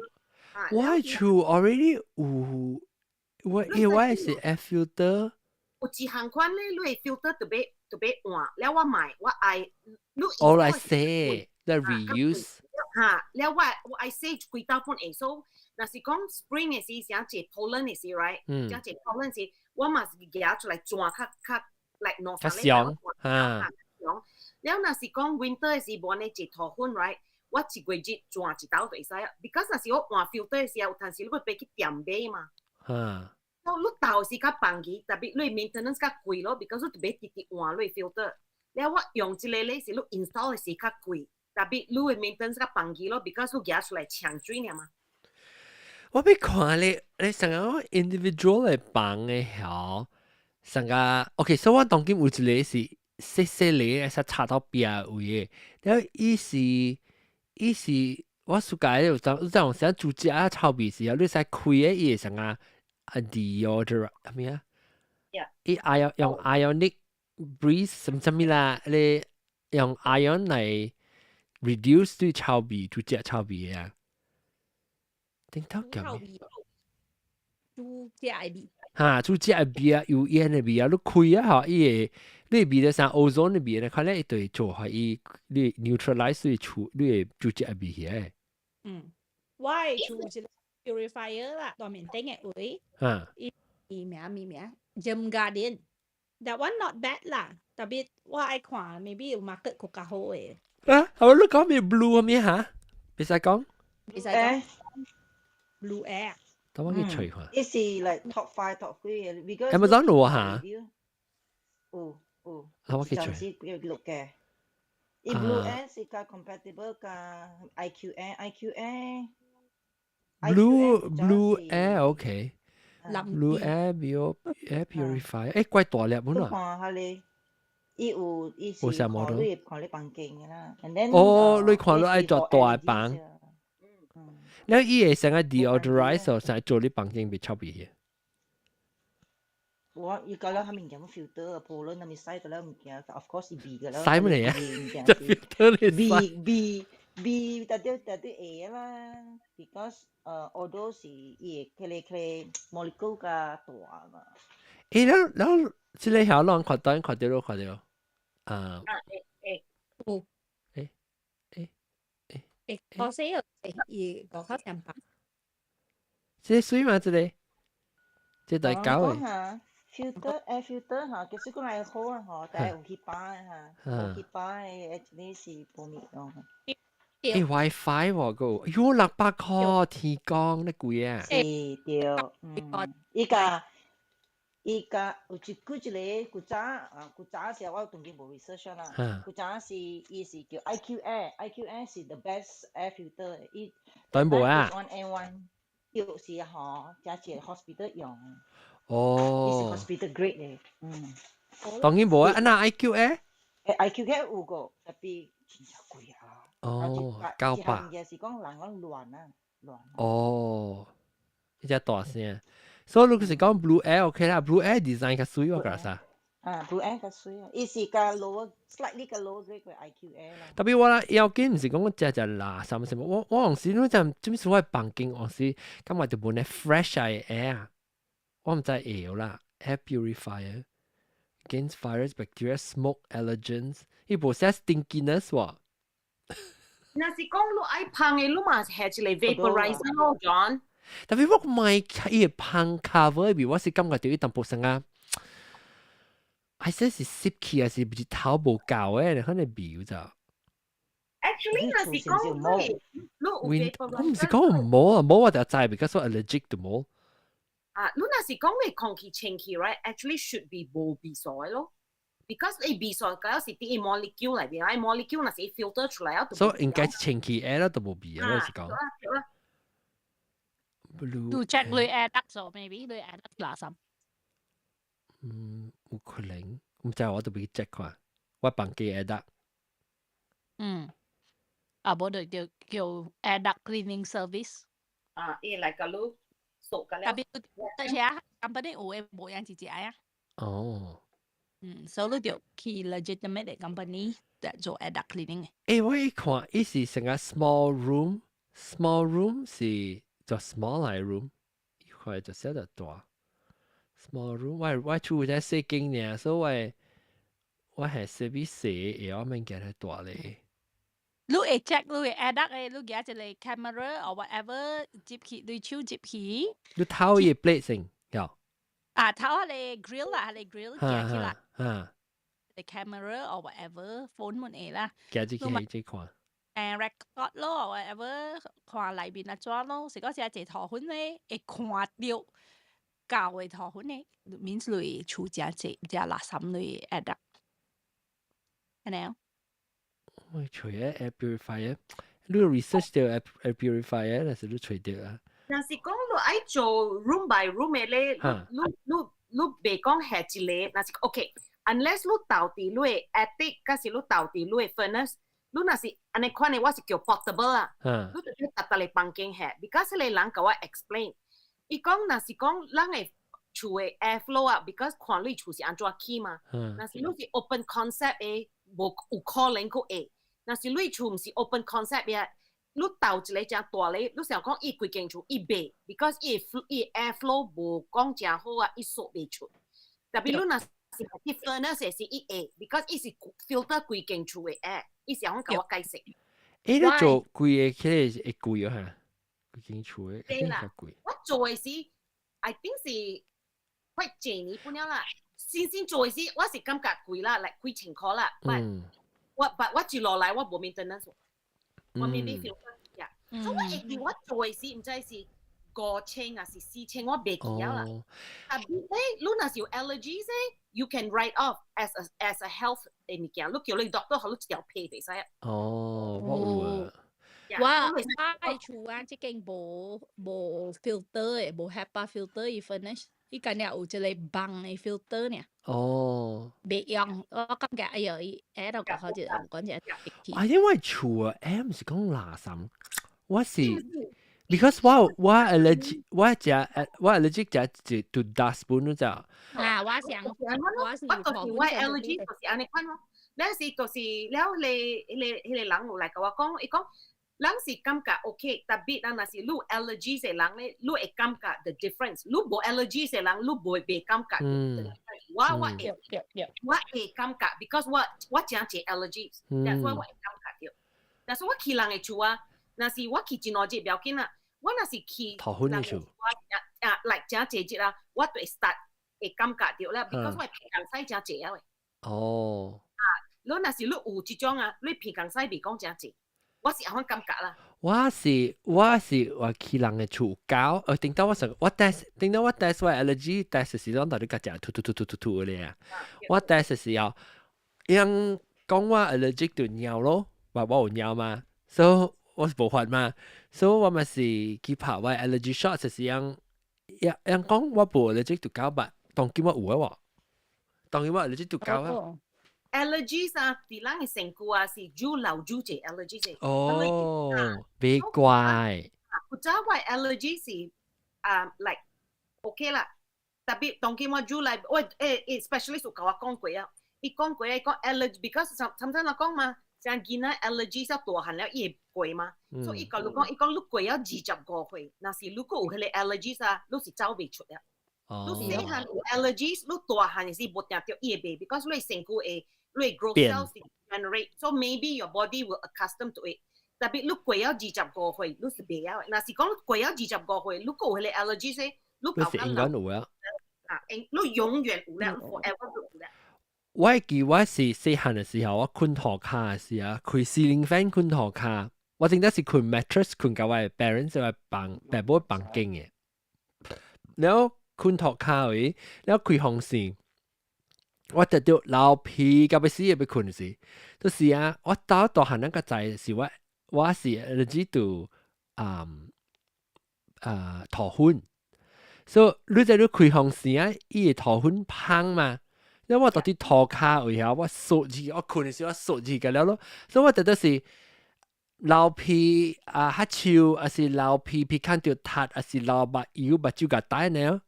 啊。我厝 already 有，我因為是 air filter。有一項款咧，你 filter 特別特別換，了我買我愛你。 All I say the reuse。嚇，了我愛洗幾道款會數，若是講 spring 的時，像這 pollen 的時，right？像這 pollen 時，我嘛是舉出來轉較較來兩三較上嚇。了若是講 winter 的時，無呢一塗粉，right？我一個月轉一道就會使，because 若是我換 filter 的時候，有陣時你會爬去店買嘛。你投是較便宜，特別你 maintenance 較貴咯，because 你特別直直換你 filter。了我用這個咧是你 install 的時較貴，特別你的 maintenance 較便宜咯，because 你舉出來搶水爾嘛。我欲看你，你成個 individual 的房的曉，成個 OK，所以我當今有一個是細細個，會使插到壁位的，了伊是伊是我暑假有當有當時煮食啊臭味時候，你使開的伊會成個啊 deodorant 啥物啊？伊 ion 用 ionic breeze 什麼什麼啦，你用 ion 來 reduce 對臭味，煮食臭味啊。頂頭叫咩？煮食的味。哈，煮食的味啊，油煙的味啊，你開啊吼，伊會你味咧啥 ozone 的味咧，可能伊就會做予伊你 neutralize 你厝你的煮食的味起來。嗯，我的厝有一個 purifier 啦，大面頂的位。伊伊名咩名？Gem Garden。That one not bad 啦，特別我愛看，maybe 有 market 較好的。啊，係你講咩 blue 咩嚇？袂使講。袂使講。Blueair。等我去揣看。伊是 like top five top three 嘅。 Amazon 有嚇？有有。等我去揣。暫時有錄嘅。伊 Blueair 是較 compatible 佮 IQ Air，IQ Air。 Blueair OK。Blueair bio air purifier，誒怪大粒本啊。看下你，伊有伊是看你看你房間嘅啦，and then 哦，你看你愛做大房。了伊會成個 deodorize 成做你房間袂臭味嘅。我伊個了，佢物件 filter pollen 那咪洗個了物件，of course 是味個了。洗乜嚟啊？就 filter 你味味味，特啲特啲會啦，because although 是伊會佢個 molecule 較大嘛。誒，了了，這個曉啷看到看到咯，看到啊。啊會會。有。誒誒誒。會，我說有伊五口三百。這水嘛，這個，這大狗的。 filter air filter 嚇，其實講係好啊，嗬，但係有去擺嚇，有去擺的，呢是無物用。誒 WiFi 喎個，喲600塊天光你貴啊！是對，嗯，伊家伊家有一舉一個古早啊，古早時我當今無 research 啦。古早是伊是叫 IQ Air，IQ Air 是 the best air filter，伊當無啊 One and one，就是吼，加一個 hospital 用。哦。伊是 hospital grade 的，嗯。當然無啊，啊那 IQ Air？誒 IQ Air 有個，特別真正貴啊。哦，900。物是講人講亂啊，亂。哦，一隻大聲。所以如果是講 Blueair OK 啦，Blueair design 較水我覺啥？啊，Blueair 較水啊，伊是較 lower slightly 較 lower grade 過 IQ Air 啦。特別我啦，要緊毋是講我食食垃圾什麼，我我當時你陣，做咩我房間當時感覺就無呢 fresh 的 air，我毋知會啦，air purifier against virus, bacteria, smoke, allergens，伊無寫 stinkiness 喎。若是講你愛芳的，你嘛是下一個 vaporizer 咯，John。特別我買伊個芳 cover 味，我是感覺到伊淡薄啥啊，還是是濕氣，還是毋是頭無夠誒？可能味就。 Actually，若是講你，你我毋是講毛啊，毛我就知，because 我 allergic to 毛。啊，你若是講你空氣清氣，right？Actually should be 無味素的咯。because 你味素嗰是啲 molecule 裏邊，啊 molecule 若是 filter 出來啊，所以應該是清氣 air 咯，都無味啊，我是講。都 check 你 air duct 咗，maybe 你 air duct 垃圾。嗯，有可能，毋知我都欲 check 看，我房間 air duct。嗯，啊，無就叫叫 air duct cleaning service。啊，伊來共你掃個了。特別，而且 company 有的無樣一隻啊。哦。嗯，所以你就去 legitimate 的 company，做 air duct cleaning 嘅。誒，我一看，伊是成個 small room，small room 是做 small 來 room，伊塊就寫得大。small room，我厝在細間爾，所以我係細比細，會我免驚太大咧。你會 check 你會 air duct 嘅，你舉一個 camera or whatever 接去，你手接去。你偷伊 plate 先，有。啊，偷下你 grill 啦，下你 grill 夾起來。哈。 the camera or whatever phone 門會啦。夾這個這看。誒 record 咯，whatever 看內面啊怎咯，是講是一個塗粉咧，會看到舊嘅塗粉咧，means 你厝誠濟誠垃圾你 air duct，係咪？我揣個 air purifier，你 research 到 air purifier，還是你揣到啊？若是講你愛做 room by room 嘅咧，你你你袂講係一個，若是 OK，unless 你鬥佇你的 attic，還是你鬥佇你的 furnace，你若是按呢款的，我是叫 portable 啊，你就去逐逐個房間下，because 彼個人共我 explain，伊講若是講咱的厝的 airflow 啊，because 看你厝是按怎起嘛，若是你是 open concept 的，無有可能閣會，若是你厝毋是 open concept 的，你鬥一個誠大咧，你想講伊規間厝伊袂，because 伊 airflow 無講誠好啊，伊掃袂出。特別你若是去 furnace 是伊會，because 伊是 filter 規間厝的 air，伊是響共我解釋。誒，你做規個起來會貴啊？嚇，規間厝的對啦，貴。我做的是，I think 是快幾年半了啦。先先做的時，我是感覺貴啦，來幾千塊啦。我 but 我住落來，我無 maintenance，我 maybe filter 呀。所以我會記我做的時，毋知是5000還是4000，我袂記了啦。但係咧，你若是有 allergies 咧，you can write off as a health 的物件，你叫你 doctor 予你一條批就會使。哦，我有啊。我我厝啊，這間無 filter 的，無 HEPA filter 伊 furnace，伊敢若有一個網的 filter 爾。哦。袂用，我感覺哎喲，伊下度講好似講者。啊，因為厝啊，毋是講垃圾，我是 because 我 allergic，我食我 allergic 食一 to dust 本你知？啊，我想我是我就是我 allergy 就是按呢款咯。了是就是了，彼個人有來共我講，伊講。人是感覺 OK，特別人若是你有 allergy 的人咧，你會感覺 the difference。你無 allergy 的人，你無會感覺 the difference。我會我會感覺，because 我誠濟 allergy，that's why 我會感覺著。但是我去人的厝啊，若是我去一兩日不要緊啦，我若是去塗粉的厝，我啊來誠濟日啊，我就會 start 會感覺著啦，because 我鼻孔屎誠濟啊喂。哦。啊，你若是你有這種啊，你鼻孔屎袂講誠濟。我是按款感覺啦。我是我去人的厝搞，頂到我上我 test，頂到我 test 我 allergy test 時陣到底甲食吐吐吐吐吐吐咧啊！我 test 時候，𪜶講我 allergic 就尿咯，話我有尿嘛，所以我是無法嘛，所以我嘛是去拍我 allergy shot 時𪜶𪜶講我無 allergic 就搞吧，當今我有啊喎，當今我 allergic 就搞啊。 allergies 啊，佇咱的身軀啊是愈老愈濟 allergies。哦，別怪。古早我 allergy 是啊，like OK 啦，特別當今我愈來，我specialist 有共我講過啊，伊講過伊講 allergy，because 常常人講嘛，像囡仔 allergy 大漢了伊會過嘛，所以伊共你講，伊講你過了25歲，若是如果有彼個 allergies 啊，你是走袂出啊。你細漢有 allergies，你大漢是無定著伊會袂，because 你身軀會。你 growth cells degenerate，so maybe your body will accustom to it。特別你過了25歲，你是袂曉的。若是講過了二十五歲，你閣有彼個 allergy，你你是應該有啊。啊，你永遠有了，forever 都有了。我記我是細漢的時候，我睏塗跤的時啊，開 ceiling fan 睏塗跤，我真正是睏 mattress 睏共我的 parents 的房，爸母房間的。然後睏塗跤位，然後開風扇。我得著流鼻到欲死也欲睏時，就是啊，我到大漢咱較知是我是 allergic to 啊塗粉，所以你在你開風扇啊，伊會塗粉芳嘛。因為我到佇塗跤位啊，我縮住，我睏的時候我縮住個了咯，所以我覺得是流鼻啊，咳嗽，還是流鼻鼻孔著窒，還是流目油目睭共焦呢？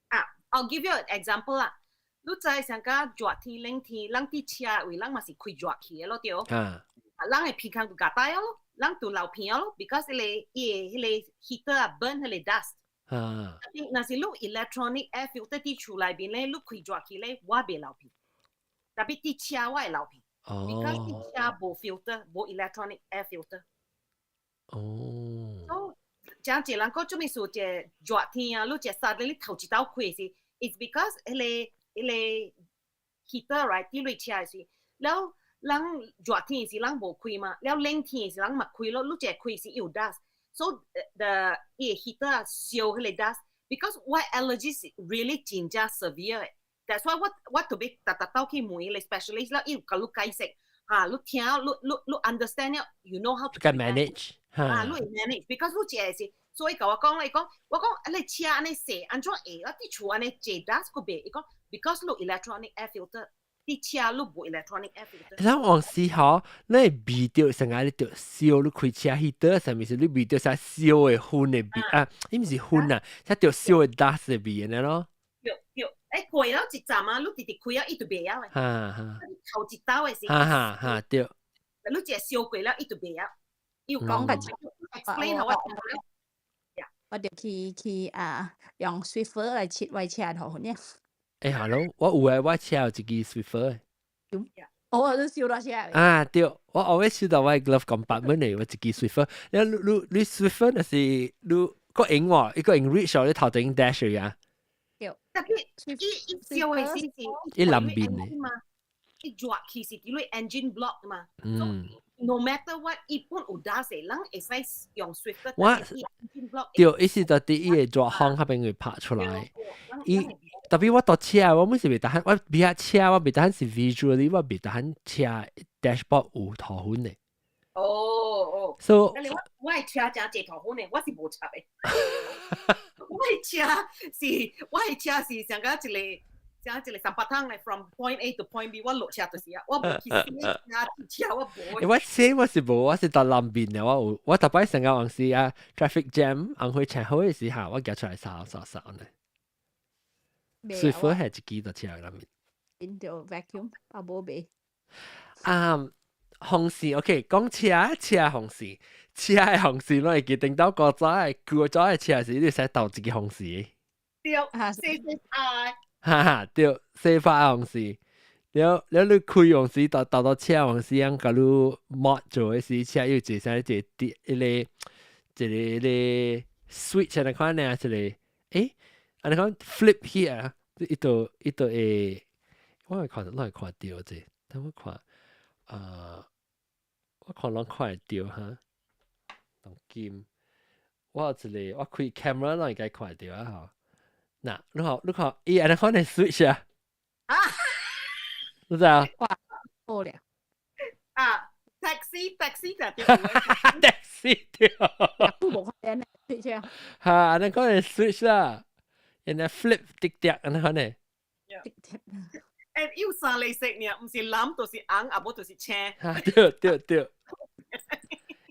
啊，I'll give you an example 啦。你知上個熱天冷天，人佇車位，人嘛是開熱氣的咯對。啊。人的鼻孔就夾帶咯，人就流鼻咯，because 彼個伊的彼個 heater 啊 burn 彼個 dust。啊。若是你 electronic air filter 佇厝內面咧，你開熱氣咧，我袂流鼻。特別佇車我會流鼻。哦。 Because 佇車無 filter，無 electronic air filter。哦。所以，誠濟人講做咩事？這熱天啊，你這 suddenly 你頭一道開時，it's because 彼個 heater right 佇你車時，了人熱天時人無開嘛，了冷天時人嘛開咯，你這開時有 dust，so the 伊個 heater 燒彼個 dust，because 我 allergy 是 really 真正 severe 的。That's why 我特別逐逐兜去問彼個 specialist 了，伊有共你解釋，哈，你聽，你 understand 了，you know how to manage，啊，你會 manage，because 你這個是，所以共我講，伊講，我講，你車按呢洗，按怎會？我佇厝按呢濟 dust 閣袂？伊講，because 你 electronic air filter，佇車你無 electronic air filter。咱往時吼，你會味著成個你著燒，你開車彼倒，啥物事？你味著啥燒的薰的味啊？伊毋是薰啊，啥著燒的 dust 的味按呢咯。對對，欸過了一站啊，你直直開啊，伊就袂曉的。哈哈。頭一道的時。哈哈哈，對。你一燒過了，伊就袂曉。伊有講個 explain 予我聽了。我就去啊，用 Swiffer 來拭我車塗呢。欸，hello，我有誒，我車有一支 Swiffer。哦，你燒到車。啊，對，我後尾燒到我 glove compartment 內，我一支 Swiffer。你你你 Swiffer 若是你個用喎，一個用 reach 你頭頂 dash 呀。對。 Tapi 伊燒的時是伊南邊的嘛，伊熱氣是佇咧 engine block 嘛。嗯。 No matter what，伊本有 dust 的，人會使用 Swiffer。我對，伊是就佇伊個熱風彼邊會拍出來。伊特別我搭車，我每是袂得閒，我比較車我袂得閒是 visually，我袂得閒車 dashboard 有塗粉的。哦哦。 So 我的車誠濟塗粉的，我是無插的。我的車是上個一個。像一個三百趟來 from point A to point B，我落車就是啊，我無去洗車，車我無。我洗我是無，我是到南邊的，我有我逐擺成個往時啊，traffic jam，紅火車好的時候，我行出來掃掃掃呢。Swiffer 係一支就車內面。變做 vacuum，啊無袂。啊，風扇 OK，講車車風扇，車的風扇，攏會記頂到古早的古早的車時，你會使鬥一支風扇。對，四四愛。哈哈，對，洗髮風扇，了了你開風扇，到到到車風扇，樣共你抹做的時，車有一個啥一個啲一個一個一個 switch 按呢款呢，一個欸，按呢款 flip here，伊就伊就會，我會看攏會看著這，等我看，啊，我看攏看會著哈，當今，我有一個我開 camera 攏應該看會著啊吼。嗱，你看，你看，伊按呢款的 switch 啊，啊，你知啊？哇，好了。啊，taxi taxi 就對，taxi 對。不無看見 switch 啊。哈，按呢款的 switch 啦，然後 flip 滴滴按呢款的。滴滴。欸，有三個色爾，毋是藍就是紅，啊無就是青。哈，對對對。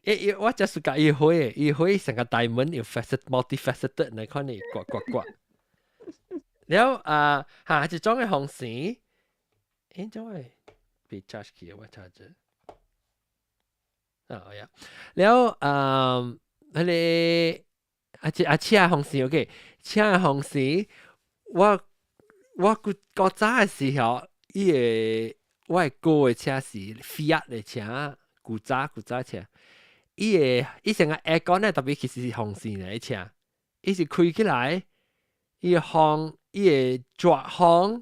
欸，我就是佮伊花的，伊花成個大門有 facet multi-faceted 按呢款的，刮刮刮。了啊，哈，一種的風扇，欸，怎會被 charge 起？我 charge。啊，呀，了啊，彼個啊，這啊車風扇，OK，車風扇，我古古早的時候，伊個我的哥的車是 Fiat 的車，古早古早車，伊個伊成個 aircon 咧，特別其實是風扇來車，伊是開起來，伊個風，伊會熱風，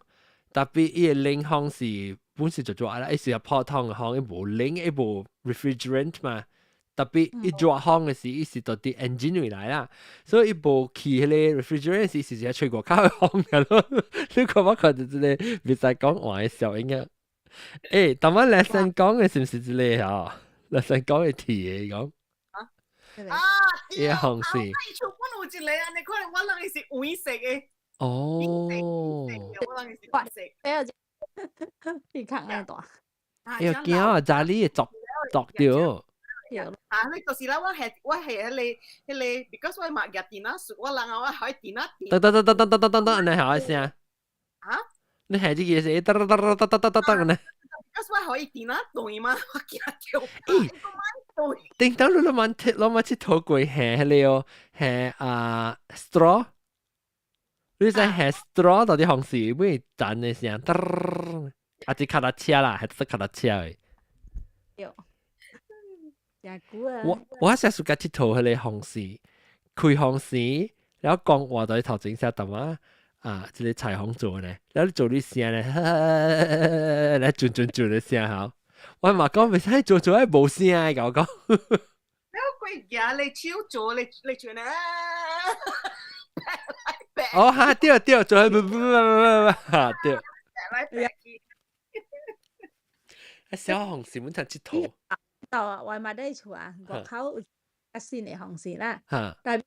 特別伊個冷風是本身就熱啦，伊是普通的風，伊無冷，伊無 refrigerant 嘛。特別伊熱風的時，伊是到佇 engine 位來啦，所以伊無去彼個 refrigerant 時，是直接吹外口的風嘅咯。你看我看著這個袂使講話的效應啊！欸，當我 lesson 講的是毋是這個吼？lesson 講的鐵的講。啊，伊個風扇。啊，厝本有一個按呢款，我人是黃色的。哦。我人是黃色。哎呀，你看按大。哎呀，驚啊！查理會作作著。啊，你就是啦，我係彼個彼個，because 我嘛夾電腦，我人啊，我喺電腦。噔噔噔噔噔噔噔噔，按呢響一聲。啊？你係這個是噠噠噠噠噠噠噠噠呢？我可以電啊對嘛，我驚著。咦？頂當你攏蠻鐵，攏蠻𨑨迌過下彼個哦，下啊 straw。你知下 straw 到底方式會彈的聲，噠，啊，是跤踏車啦，還是跤踏車的？對。真久啊！我成日佮𨑨迌彼個風扇，開風扇，然後講話在頭前寫淡仔啊，這個裁縫做呢，然後你做你聲咧，來轉轉轉的聲吼。我嘛講袂使做做愛無聲的，共我講。你鬼行你手做你你轉啊！哦哈，對對，做不不不不不，哈對。來來去。啊，小風扇阮通𨑨迌。到啊，我嘛佇厝啊，外口有較新的風扇啦。但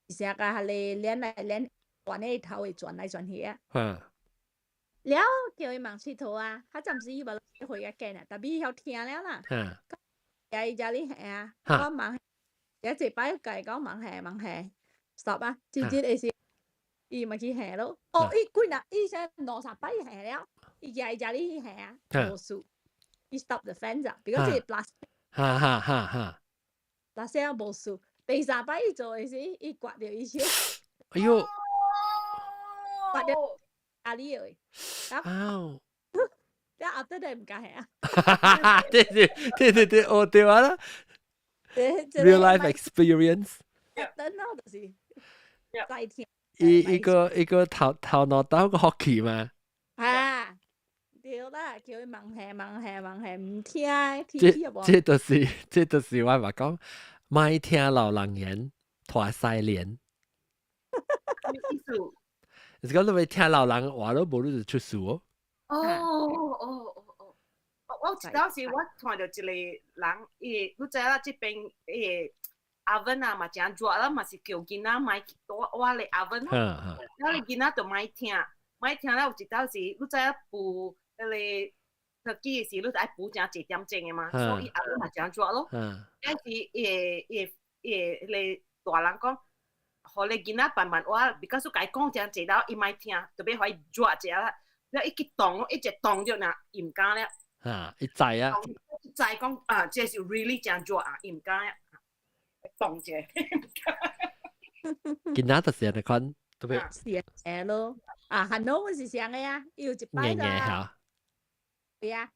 成個彼個連來連轉的頭會轉來轉去啊。了叫伊茫𨑨迌啊，較暫時伊無回較緊啊，但伊曉聽了啦。伊遮哩下啊，我茫，一擺共伊講茫下茫下，stop 啊，直接會是伊嘛去下咯。哦，伊幾若伊先兩三擺下了，伊舉伊遮哩去下啊，無事。伊 stop the fan 咋，比如這個 plastic。哈哈哈哈。 plastic 無事，第三擺伊做的時，伊割著伊手。哎喲！割著阿里的。啊！了後底就毋敢下啊。對對對對對，哦對啊啦。Real life experience。等到就是再聽。伊一個一個頭頭腦刀個福氣嘛。啊！對啦，叫伊茫下茫下茫下，毋聽，這這就是這就是我話講，莫聽老人言，拖西連。意思？是講你欲聽老人話咯，無你就出事哦。哦哦哦哦，我一當時我看著一個人，伊你知影這邊伊個 oven 啊嘛誠熱啦，嘛是叫囡仔莫去倚咧 oven 咯。了你囡仔就莫聽，莫聽了有一當時，你知影孵彼個 turkey 的時，你就愛孵誠濟點鐘的嘛，所以 oven 嘛誠熱咯。但是伊個伊個伊個彼個大人講，予你囡仔慢慢倚，because 你共伊講誠濟了，伊莫聽，特別予伊熱一下啦。了伊去動，一直動著呢，伊毋敢了。啊，伊知啊。伊知講啊，這是 really 誠熱啊，伊毋敢啊，動者。囡仔就是按呢款，特別。是咯，啊，韓老是啥個啊？伊有一擺啦。對啊，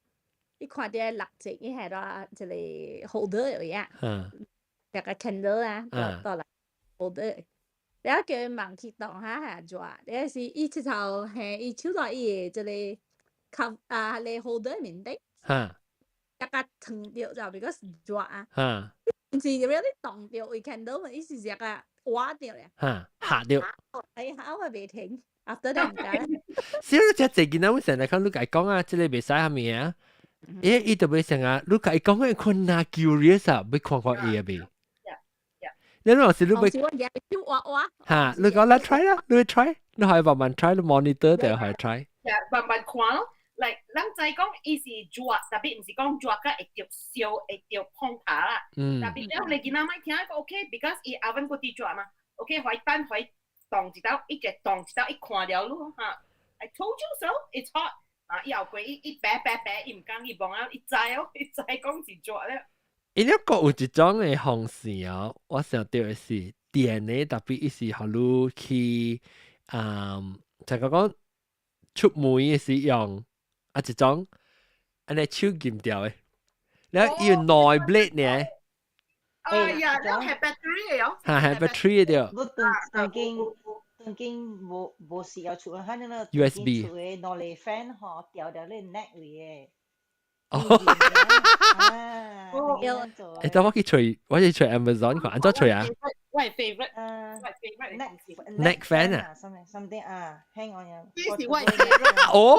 伊看著蠟燭，伊係落一個 holder 位啊。一個 candle 啊，倒來 holder。了叫伊茫去動下下熱，了是伊這頭下伊手在伊的這個靠啊，彼個 holder 面頂。一個燙著就 because 熱啊。毋是入了你動著為 candle 嘛，伊是一個倚著咧。哈，嚇著。哎，嚇我袂停，after that 毋敢。小你這濟囡仔，阮成日看你共伊講啊，這個袂使蝦米啊？伊伊就袂成啊，你共伊講彼困難 curious 啊，欲看看伊啊未？你若是你欲，嚇，你講來 try 啦，你 try，你可以慢慢 try，你 monitor 就可以 try。慢慢看咯，like 咱知講伊是熱，但係毋是講熱甲會著燒，會著碰頭啦。但係了你囡仔莫聽個 OK，because 伊 oven 閣佇熱嘛，OK，予伊等，予伊動一道，一直動一道，伊看了咯哈。I told you so, it's hot。啊，伊後過伊伊白白白，伊毋敢伊望啊，伊知哦，伊知講是熱了。伊了閣有一種的風扇哦，我想著的是電的，特別伊是予你去，嗯，就講出門的時用，啊一種，按呢手撳掉的，了伊有兩 blade 呢。哎呀，了係 battery 的喲。哈，係 battery 的。我當當今當今無無需要出，反正那 USB 厝的兩個 fan 吼，調掉你 neck 位的。哦，欸，等我去揣，我去揣 Amazon 看，按怎揣啊？我係 favorite，我係 favorite neck fan 啊，something something 啊，hang on 呀。這是我 favorite。哦，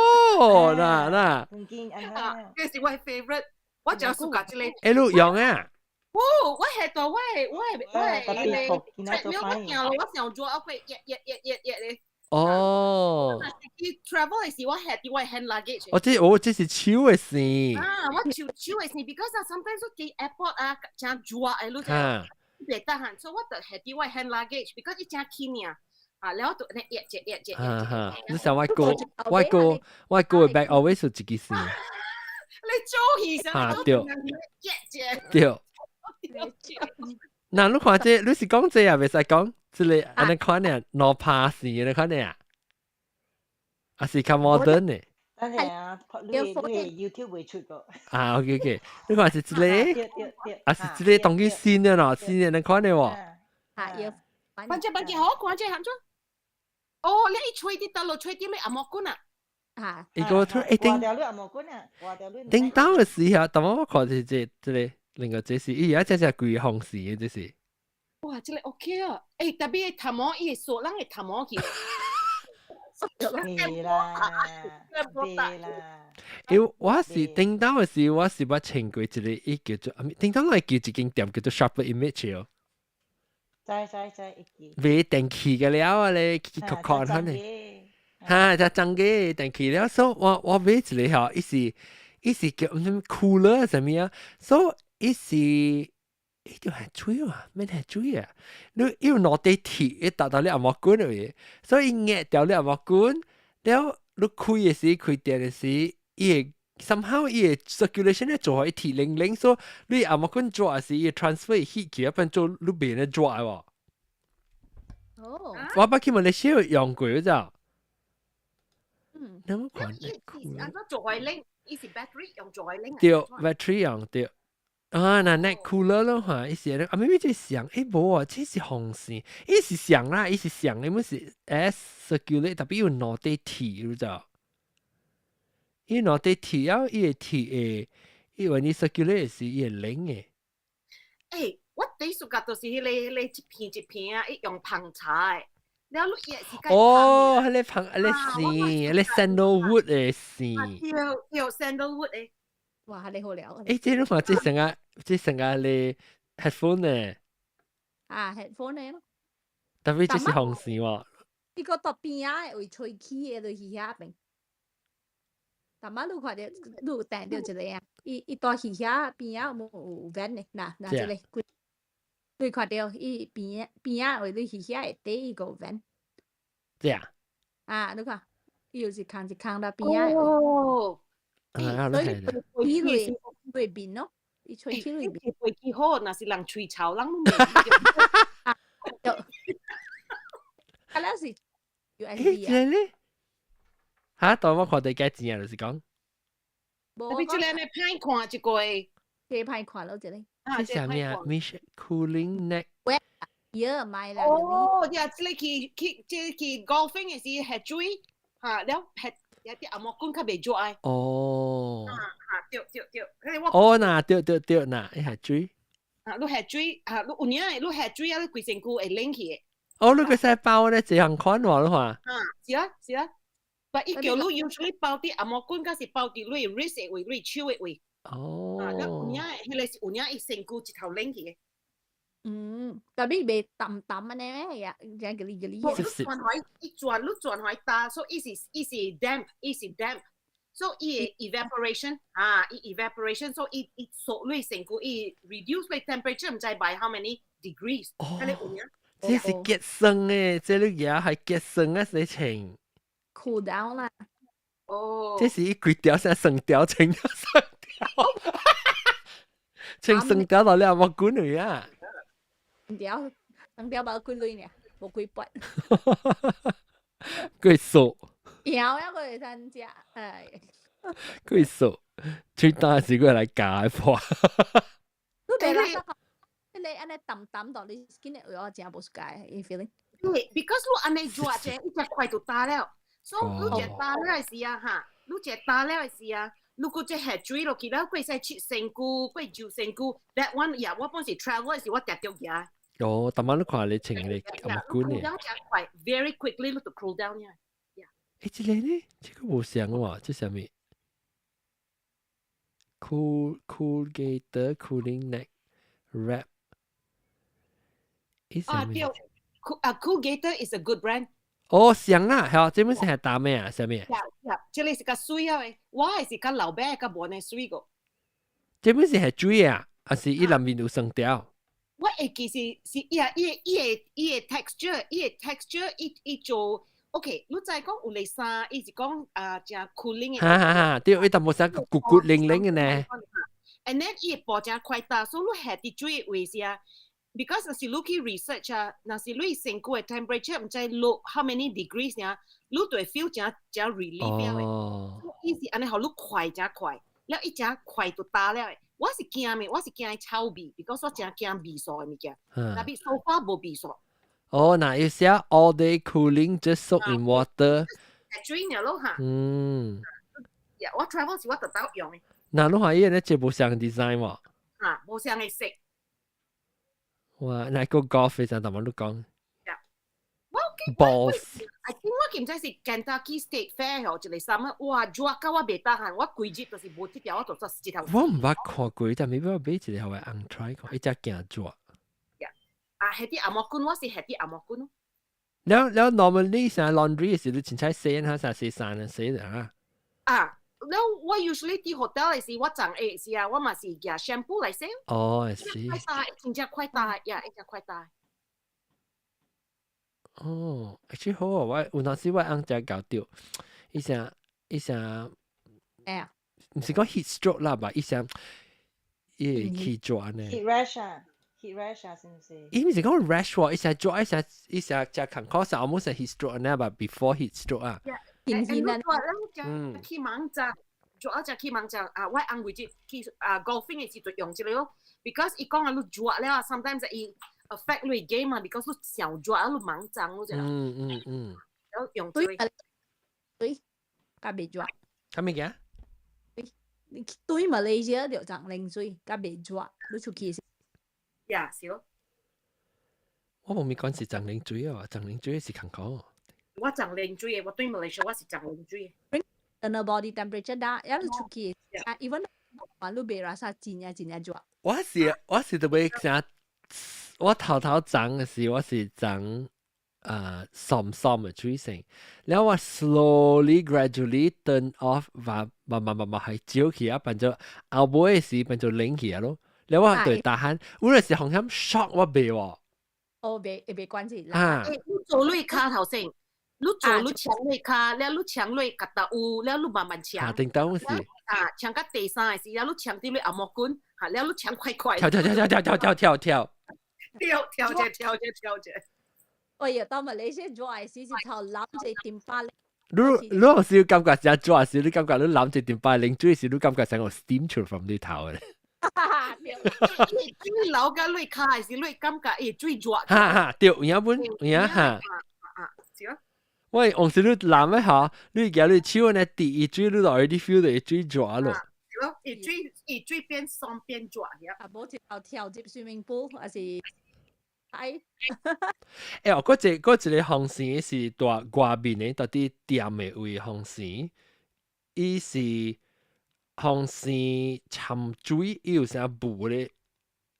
嗱嗱。這是我 favorite，我就 suka 這個。欸，你用啊？哦，我係到我係我係我係那個 treadmill 我行咯，我想做啊會熱熱熱熱熱咧。哦。去 travel 的時，我係佇我 hand luggage。哦，這哦，這是手的線。啊，我手手的線，because 啊，sometimes 我佇 airport 啊，誠熱的，你知。袂得閒，所以我就係佇我 hand luggage，because 伊誠輕爾。啊，了就呢一隻一隻。哈哈，你想我個 bag always 有一支線。你做戲上哈對。一隻。對。嗱，你看這，你是講這啊，袂使講，這個按呢款呢，兩拍線按呢款呢啊，還是較 modern 的？等下啊，你 YouTube 會出個。啊，OK OK，你看是這個，還是這個當佢新的咯，新的那款的喎。啊，要。反正反正好，看這含咗。哦，你一吹啲得咯，吹啲你阿莫棍啊。啊。伊個出一定。掛掉你阿莫棍啊，掛掉你。頂到的時候，當我看是這這個，另外這是，伊而家這是規風扇的這是。哇，這個 OK 啊！欸，特別頭毛，伊會鎖人的頭毛去。未啦，未啦。因為我是頂到的時，我是捌穿過一個，伊叫做，頂到我叫一間店叫做 Sharper Image 哦。知知知，會記。賣電器嘅了啊咧，去看看看咧。哈，就真嘅電器了，所以我買一個吼，伊是叫什麼 cooler 啥物啊，所以伊是。伊就係水啊，咩係水啊？你要攞啲鐵，一達到你阿毛管嚟，所以壓掉你阿毛管，了你開嘅時，開電嘅時，伊會 somehow 伊會 circulation 咧做伊鐵零零，所以你阿毛管做嘅時，伊 transfer heat 去一邊做你邊咧做喎。哦，我捌去馬來西亞用過咋。嗯，你冇看？伊是按怎做開冷？伊是 battery 用做開冷。對，battery 用對。啊，那 neck cooler 咯嚇，伊是啊，明明這上，欸無啊，這是風扇，伊是上啦，伊是上，伊毋是 air circulate，特別有兩塊鐵，你知道？伊兩塊鐵啊，伊個鐵會，伊為你 circulate 時，伊會冷的。欸，我第一次覺就是彼個一片一片啊，伊用芳茶的，了你也是哦，彼個芳，彼個線，彼個 sandalwood 的線。對對，sandalwood 的。哇，你好了。欸，這你看這成個，這成個咧 headphone 呢？啊，headphone 呢咯。特別這是風扇喎。呢個到邊仔會吹氣的，就是遐邊。逐擺你看著，你有訂著一個啊？伊蹛彼遐邊仔有無有 vent 的？若若這個，你看著伊邊邊仔位你彼遐會底伊個有 vent。這啊？啊，你看，伊就是空一空啦邊仔。哦。啊，所以伊會會變咯，伊吹氣會變。飛機好，若是人喙臭，人攏袂。對。啊，那是 USB 啊。欸，這個嚇，當我看到幾錢啊？就是講。特別這個呢，歹看一個。這歹看咯，這個。這啥物啊？Miss Cooling Neck。喂，呀，買啦。哦，呀，這個去去這個去 golfing 的時下水，嚇了下有啲阿毛管較袂熱愛。哦。啊啊，對對對，哦，嗱，對對對，嗱，伊下水。啊，你下水啊，你有影，你下水啊，你規身軀會冷去的。哦，你個使包咧，這樣款喎，你看。啊，是啊，是啊。但伊叫你 usually 包佇紅毛棍，還是包佇你 wrist 的位，你手的位。哦。啊，有影，彼個是有影，伊身軀一頭冷去的。嗯，特別袂淡淡按呢咩呀，這個哩個哩。你轉開，伊轉，你轉開焦，所以伊是 damp，伊是 damp，所以伊 evaporation 啊，伊 evaporation，所以伊伊縮你身軀，伊 reduce 你 temperature，毋知 by how many degrees。哦。彼個有影。這是結霜的，這你舉係結霜啊，洗穿。 Cool down 啦。哦。這是伊規條成霜條，穿咗霜條，穿霜條到了冇滾去啊！條，霜條無幾鐳爾，無幾筆。幾數？枵啊，個會通食，哎。幾數？最大時過來加破。你袂垃圾，彼個按呢澹澹到你 skin 的位，我真無 suka 伊 feeling。對，because 你按呢熱者，伊只快就焦了。所以你一焦了的時啊，哈，你一焦了的時啊，如果這下水落去了，過使拭身軀，過揉身軀，that one 呀，我本是 travel 的時，我定著舉。哦，逐擺你看你穿咧咁滾的。cool down 真快，very quickly 你就 cool down 呀。欸，這個呢？這個無像喎，這啥物？Cool Gator Cooling Neck Wrap。啊對，Cool 啊 Cool Gator is a good brand。哦，像啊，係啊，這本是係打咩啊？啥物？呀呀，這個是較媠啊的，我的是較老尾較無按呢媠個。這本是係水啊，還是伊內面有霜條？我會記是伊啊，伊個 texture，伊做 OK。你知講有類衫，伊是講啊，誠 cooling 的。哈哈哈，對，伊淡薄仔骨骨靈靈的呢。 And then 伊會薄誠快焦，所以你下佇水的位時啊，because 若是你去 research 啊，若是你身軀的 temperature 毋知落 how many degrees 爾，你就會 feel 誠誠 relief 了的。伊是按呢，予你快誠快，了伊誠快就焦了的。我是驚咩？我是驚伊臭味，because 我誠驚味素的物件。但是 so far 無味素。哦，那伊寫 all day cooling just soak in water。水爾咯哈。呀，我 travel 時我特登用的。那你看伊個這無相 design 喎。啊，無相的色。哇，那個 golf 就淡薄你講。我 Balls。 I think 我記唔知是 Kentucky State Fair 吼，一個啥物，哇，熱到我袂當行，我規日就是無這條，我就做一條。我毋捌看過，但 maybe 我買一個予我翁 try 看，伊只驚熱。啊，彼佇紅毛郡，我是彼佇紅毛郡。了了，normally 啥 laundry 時，你凊彩洗下啥洗衫啊洗的啊？啊，了我 usually 佇 hotel 的時，我昨下時啊，我嘛是舉 shampoo 來洗。哦，是。快焦，真正快焦，呀，真正快焦。哦，actually 好啊，我有當時我翁才搞著，伊啥伊啥，哎，毋是講 heat stroke 啦吧？伊啥伊會起熱呢？heat rash 啊，heat rash 啊，是毋是？伊毋是講 rash 喎，伊啥熱，伊啥伊啥食艱苦，啥 almost heat stroke 呢吧？before heat stroke 啊。天天啊，嗯，去網站，做啊只去網站啊，我翁為這去啊 golfing 的時就用這個咯，because 伊講啊，你熱了，sometimes 伊 affect 你 game 嘛，because 你上熱啊，你猛脹嗰隻。然後用對，對，較袂熱。啥物件？你對馬來西亞就漲冷水，較袂熱，你出去時。呀，是咯。我無咪講是漲冷水啊，漲冷水是艱苦。我漲冷水的，我對馬來西亞我是漲冷水。 The body temperature 大，一你出去，啊，even 啊，你袂 rasa 真正真正熱。我是特別想，我頭頭漲的時，我是漲啊爽爽的水性，然後我 slowly gradually turn off，慢慢慢慢慢係少起啊，變做後尾時變做冷起啊咯。然後我對大汗，有陣時好像 shock 我袂喎。哦，袂會袂關係。啊，你做你跤頭先。你做你搶你跤，了你搶你夾到有，了你慢慢搶。啊，叮當是。啊，搶到第三個時，了你搶到你紅毛棍，哈，了你搶快快。跳跳跳跳跳跳跳跳跳。跳跳者跳者跳者。哎呀，到馬來西亞做時是頭攬一點八。你有時感覺成做時，你感覺你攬一點八零水時，你感覺成個 steam 出 from 你頭的。水流到你跤的時，你感覺會水熱。哈哈，對，有影本，有影哈。啊，是咯。喂，往時你攬一下，你舉你手呢，第一水你就 already feel 到水熱咯。係咯，伊水伊水變爽變熱呀。啊，無一頭跳入 swimming pool，還是哎？欸，嗰一個風扇是蹛外面的，佇佇店的位風扇，伊是風扇摻水，伊有啥霧咧？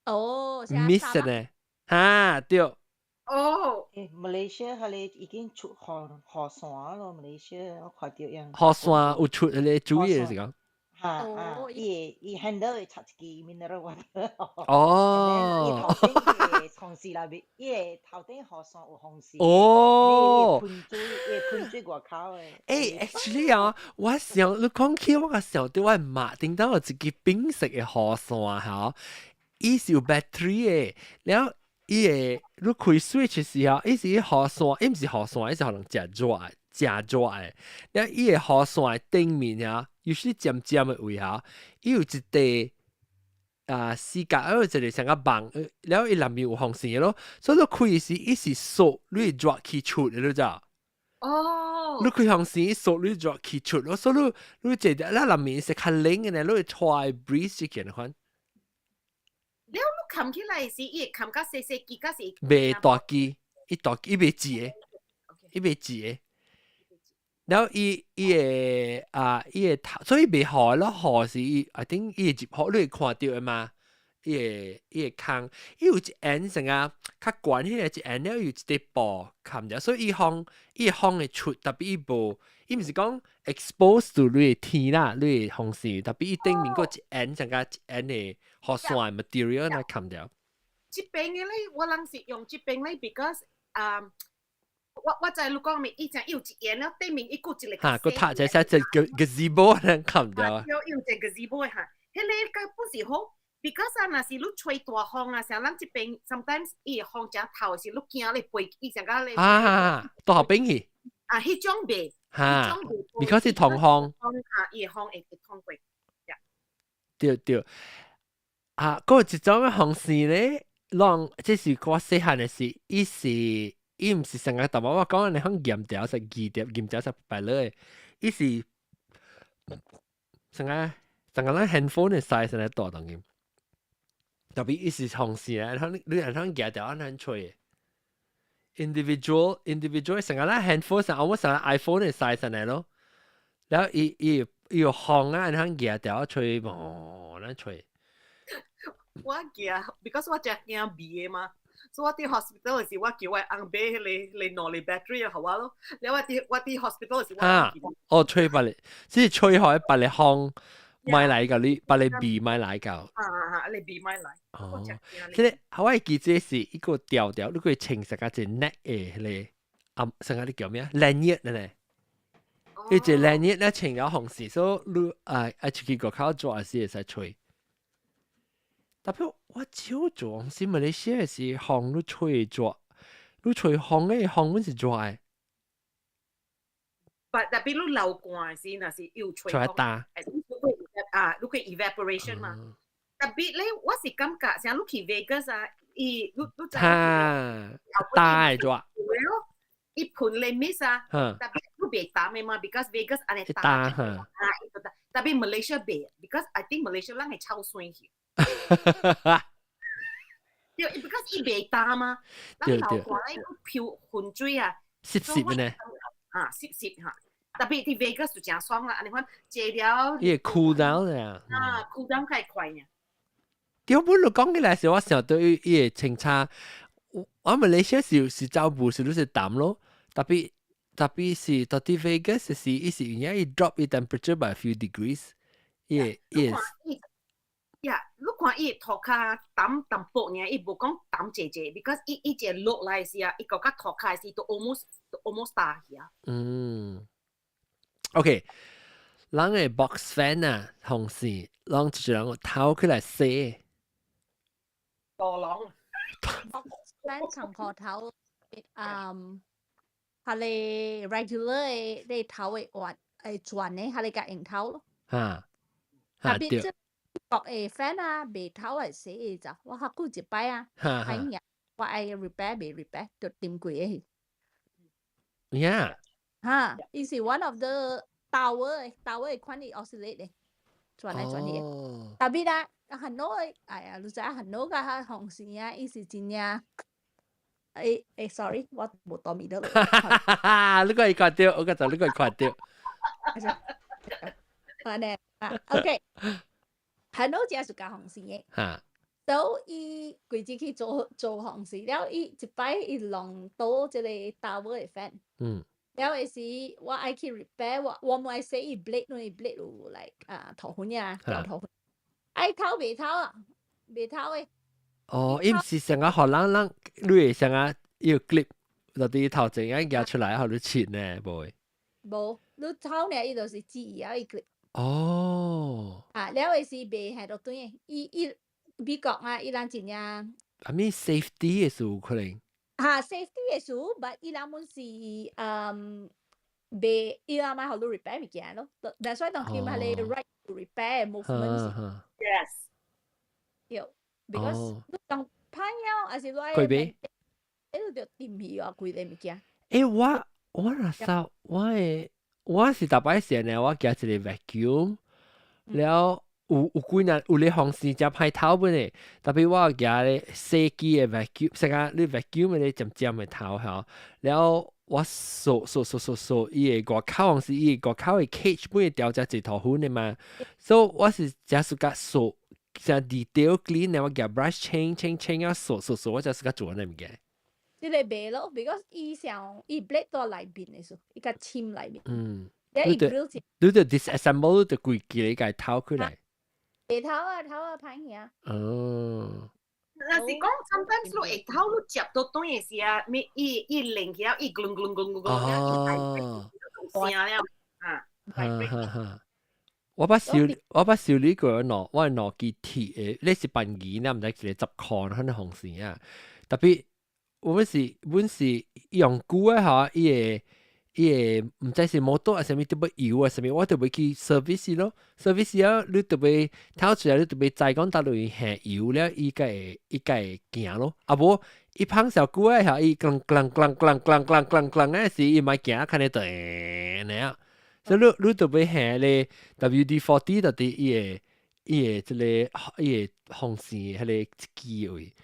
哦，mist 呢？哈，對。哦，欸，馬來西亞彼個已經出雨傘咯，馬來西亞我看著樣。雨傘有出彼個水的是講？哈啊！伊會伊 handle 會插一支 mineral water。哦。伊頭頂個風扇內面，伊個頭頂雨傘有風扇。哦。伊會噴水，伊會噴水外口的。欸，actually 啊，我想你講起我個想到我媽頂到有一支冰色的雨傘吼，伊是有 battery 的，了伊會你開 switch 時候，伊是雨傘，伊毋是雨傘，伊是可能誠熱。誠熱的，了伊個雨傘的頂面啊，尤其尖尖的位吼，伊有一塊啊四角，有一個像個網，了伊內面有風扇的咯，所以你開時伊是縮，你會熱氣出的，你知？哦。你開風扇，伊縮你熱氣出咯，所以你你坐佇咱內面是較冷的呢，你會吹 breeze 這件款。了你冚起來時，伊會冚甲細細支，甲是？袂大支，伊大伊袂斜的，伊袂斜的。然後伊伊個啊，伊個頭，所以袂雨咯，雨是伊，I think 伊會入雨，你會看著的嘛？伊個伊個空，伊有一緣成啊，較懸彼個一緣了，有一塊布冚著，所以伊風伊風會出，特別伊無，伊毋是講 expose to 你的天啦，你的風扇，特別伊頂面閣一緣成個一緣的雨傘的 material 來冚著。這邊嘅咧，我人是用這邊咧，because 啊，我知你講咪，以前有一煙了，對面伊閣一個嚇，個塔就係隻個 gazebo 咧，冚掉啊。有一個 gazebo 嚇，彼個個不是好，because 啊，若是你吹大風啊，像咱這邊 sometimes 伊會風誠透時，你驚你飛，伊成個咧。啊，大學兵去。啊，彼種袂。嚇，because 是通風。嚇，伊會風會通過。對對。啊，嗰個一種嘅風扇咧，攏這是我細漢的時，伊是伊毋是成個淡薄我講你響鹽條是二條鹽條是白落的，伊是成個成個咱 handphone 的 size 來大當今。特別伊是風扇啊，響你響夾條按樣吹的。individual 成個咱 handphone 上，我成個 iPhone 的 size 來咯。然後伊伊伊有風啊，按樣夾條吹，哦，咱吹。我驚，because 我真驚味的嘛，所以我佇 hospital 時，我叫我翁買彼個兩個 battery 予我咯。了我佇 hospital 時，我哦，吹別個，即是吹開別個風，買來個你，別個味買來個。啊啊啊！你味買來。哦，這個我會記這是一個條條，你可以穿成個一 neck 的彼個，啊，成個你叫咩啊？lanyard 咧。伊一 lanyard 咧穿了風扇，所以你啊啊出去外口做時會使吹。特別我少做，是馬來西亞是風你吹熱，你吹風的風阮是熱的。 But 特別你流汗時，若是又吹風，大。啊，你可以 evaporation 嘛。特別咧，我是感覺像你去 Vegas 啊，伊你你知？哈，大熱。伊噴咧 mist 啊，特別你袂膽的嘛，because Vegas 按呢焦啊，特別 Malaysia 袂，because I think Malaysia 人會臭酸去。對，because 伊袂焦嘛，咱流汗咧，飄混水啊，濕濕呢？啊，濕濕嚇。特別佇 Vegas 就誠爽啦，按呢款坐了，伊會 cool down 啊。啊，cool down 較快呢。對，本來講起來時，我想到伊伊會清查，我馬來西亞是是走步是都是淡咯，特別特別是到佇 Vegas 是伊是因為伊 drop 伊 temperature by a few degrees，伊會伊會。呀，你看伊塗跤澹淡薄爾，伊無講澹濟濟，because 伊伊一落來時啊，伊閣較塗跤時都 almost 焦去啊。嗯，OK，人的 box fan 啊，風扇，攏就是人頭起來洗。大龍。 box fan 上個頭，嗯，係你 regular 的你頭會轉會轉的，係你個用頭咯。嚇，嚇對。國的 fan 啊，袂頭來洗的咋？我較久一擺啊，歹爾，我愛 repair 袂 repair，就沉規个去。 Yeah。哈，伊是 one of the tower tower 的款伊 oscillate 的，轉來轉去。特別啦，很多哎呀，你知影很多個風扇啊，伊是真正，欸欸，sorry，我無多咪得咯。你個會看到，我覺得你個會看到。按呢啊，OK。很多只是教風扇的，所以伊規日去做做風扇，了伊一擺伊弄倒這個 tower 的 fan，了的時我愛去 repair，我我無愛洗伊 blade，因為 blade 有 like 啊塗粉啊，掉塗粉，愛透袂透啊，袂透的。哦，伊毋是成個予人人，你會成個伊個 clip 落佇頭前啊舉出來，予你切呢，無會？無，你透呢，伊就是指伊啊，伊 clip。哦。啊，了的是袂下落轉的，伊伊美國啊，伊人真正。 I mean safety 的事有可能。哈，safety 的事，but 伊人本是嗯，袂，伊人愛予你 repair 物件咯。That's why 當今彼个 right to repair movement 是。 Yes。對，because 你當歹了，還是你愛。規買。你就掂去啊，規个物件。欸，我我若說我的我是逐擺時呢，我舉一個 vacuum，了有有幾若有咧風扇誠歹透本的，特別我舉咧細支的 vacuum，啥個你 vacuum 的咧尖尖的頭吼，了我掃掃掃掃掃伊的外口是伊的外口的 cage 本會掉只一塗粉的嘛，所以我是誠喜歡掃，誠 detail clean 的，我舉 brush 清清清啊掃掃掃，我誠喜歡做按呢物件。這個袂咯，because 伊像伊 blade 在內面的時，伊較深內面。你就你就 disassemble 就規支你共偷起來。袂偷啊，偷啊，歹兄。哦。若是講，sometimes 你會頭你接到轉的時啊，咪伊伊連起來，伊咕嚕咕嚕咕嚕咕嚕，聲了啊。哈哈哈！我捌修理過兩，我兩支鐵的，你是笨機，你毋知一個10箍可能風扇啊。特別我是阮是用久的吼，伊會毋知是摩托啊啥物，特別油啊啥物，我特別去 service 咯，service 了你特別透出來，你特別知講佗落下油了，伊才會行咯。啊無伊芳小久的吼，伊咣咣咣咣咣咣咣咣的時，伊莫行，可能就會按呢樣。所以你特別下咧 WD-40 到底伊個這個伊個風扇彼個一支位，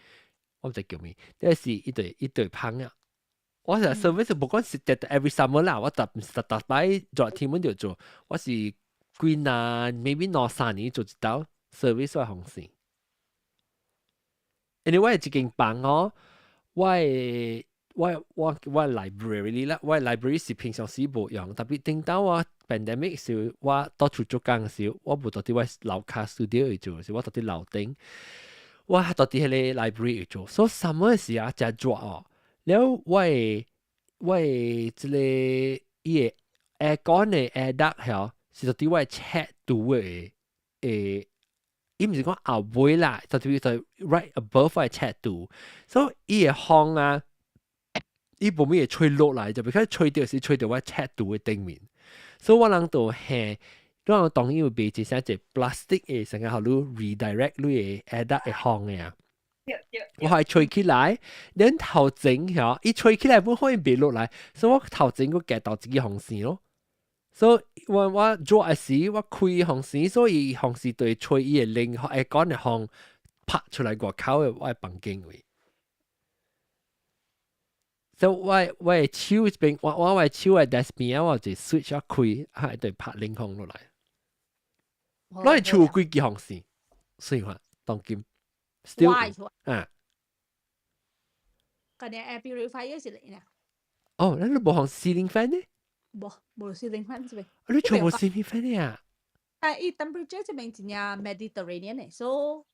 我毋知叫咩，但是伊對伊對芳啊。我是 service 無講是特 every summer 啦，我特毋是逐逐擺熱天阮就做，我是幾年 maybe 兩三年做一道 service 我風扇。因為我一間房哦，我的我我我 library 啦，我 library 是平常時無用，特別頂到我 pandemic 時，我到處做工時，我無佇佇我樓跤 studio 去做，是我佇佇樓頂，我佇佇彼個 library 去做，所以 summer 時啊，誠熱哦。了我的我的這個伊個 aircon 的 air duct 吼，是佇我的尺度的誒，伊毋是講後尾啦，就特別就 right above 我的尺度，所以伊個風啊，伊無物會吹落來，就別開吹著是吹著我尺度的頂面，所以我人就下，我人當然有買一啥一 plastic 的，成個予你 redirect 你的 air duct 的風的啊。我係吹起來，恁頭前吼，一吹起來本可以袂落來，所以我頭前閣夾到一支風扇咯。所以我我做的時，我開風扇，所以風扇對吹伊會冷，會講的風拍出來外口的我的房間位。所以我我的手邊，我我我的手的 desk 邊啊，我就 switch 一開，係對拍冷風落來。我的手有幾支風扇？算法當今。Still 啊，嗰啲 air purifier 是嚟呢？哦，咱你無放 ceiling fan 呢？無，無 ceiling fan 這邊。你全部 ceiling fan 啊？啊，伊 temperature 這邊真正 Mediterranean 的，所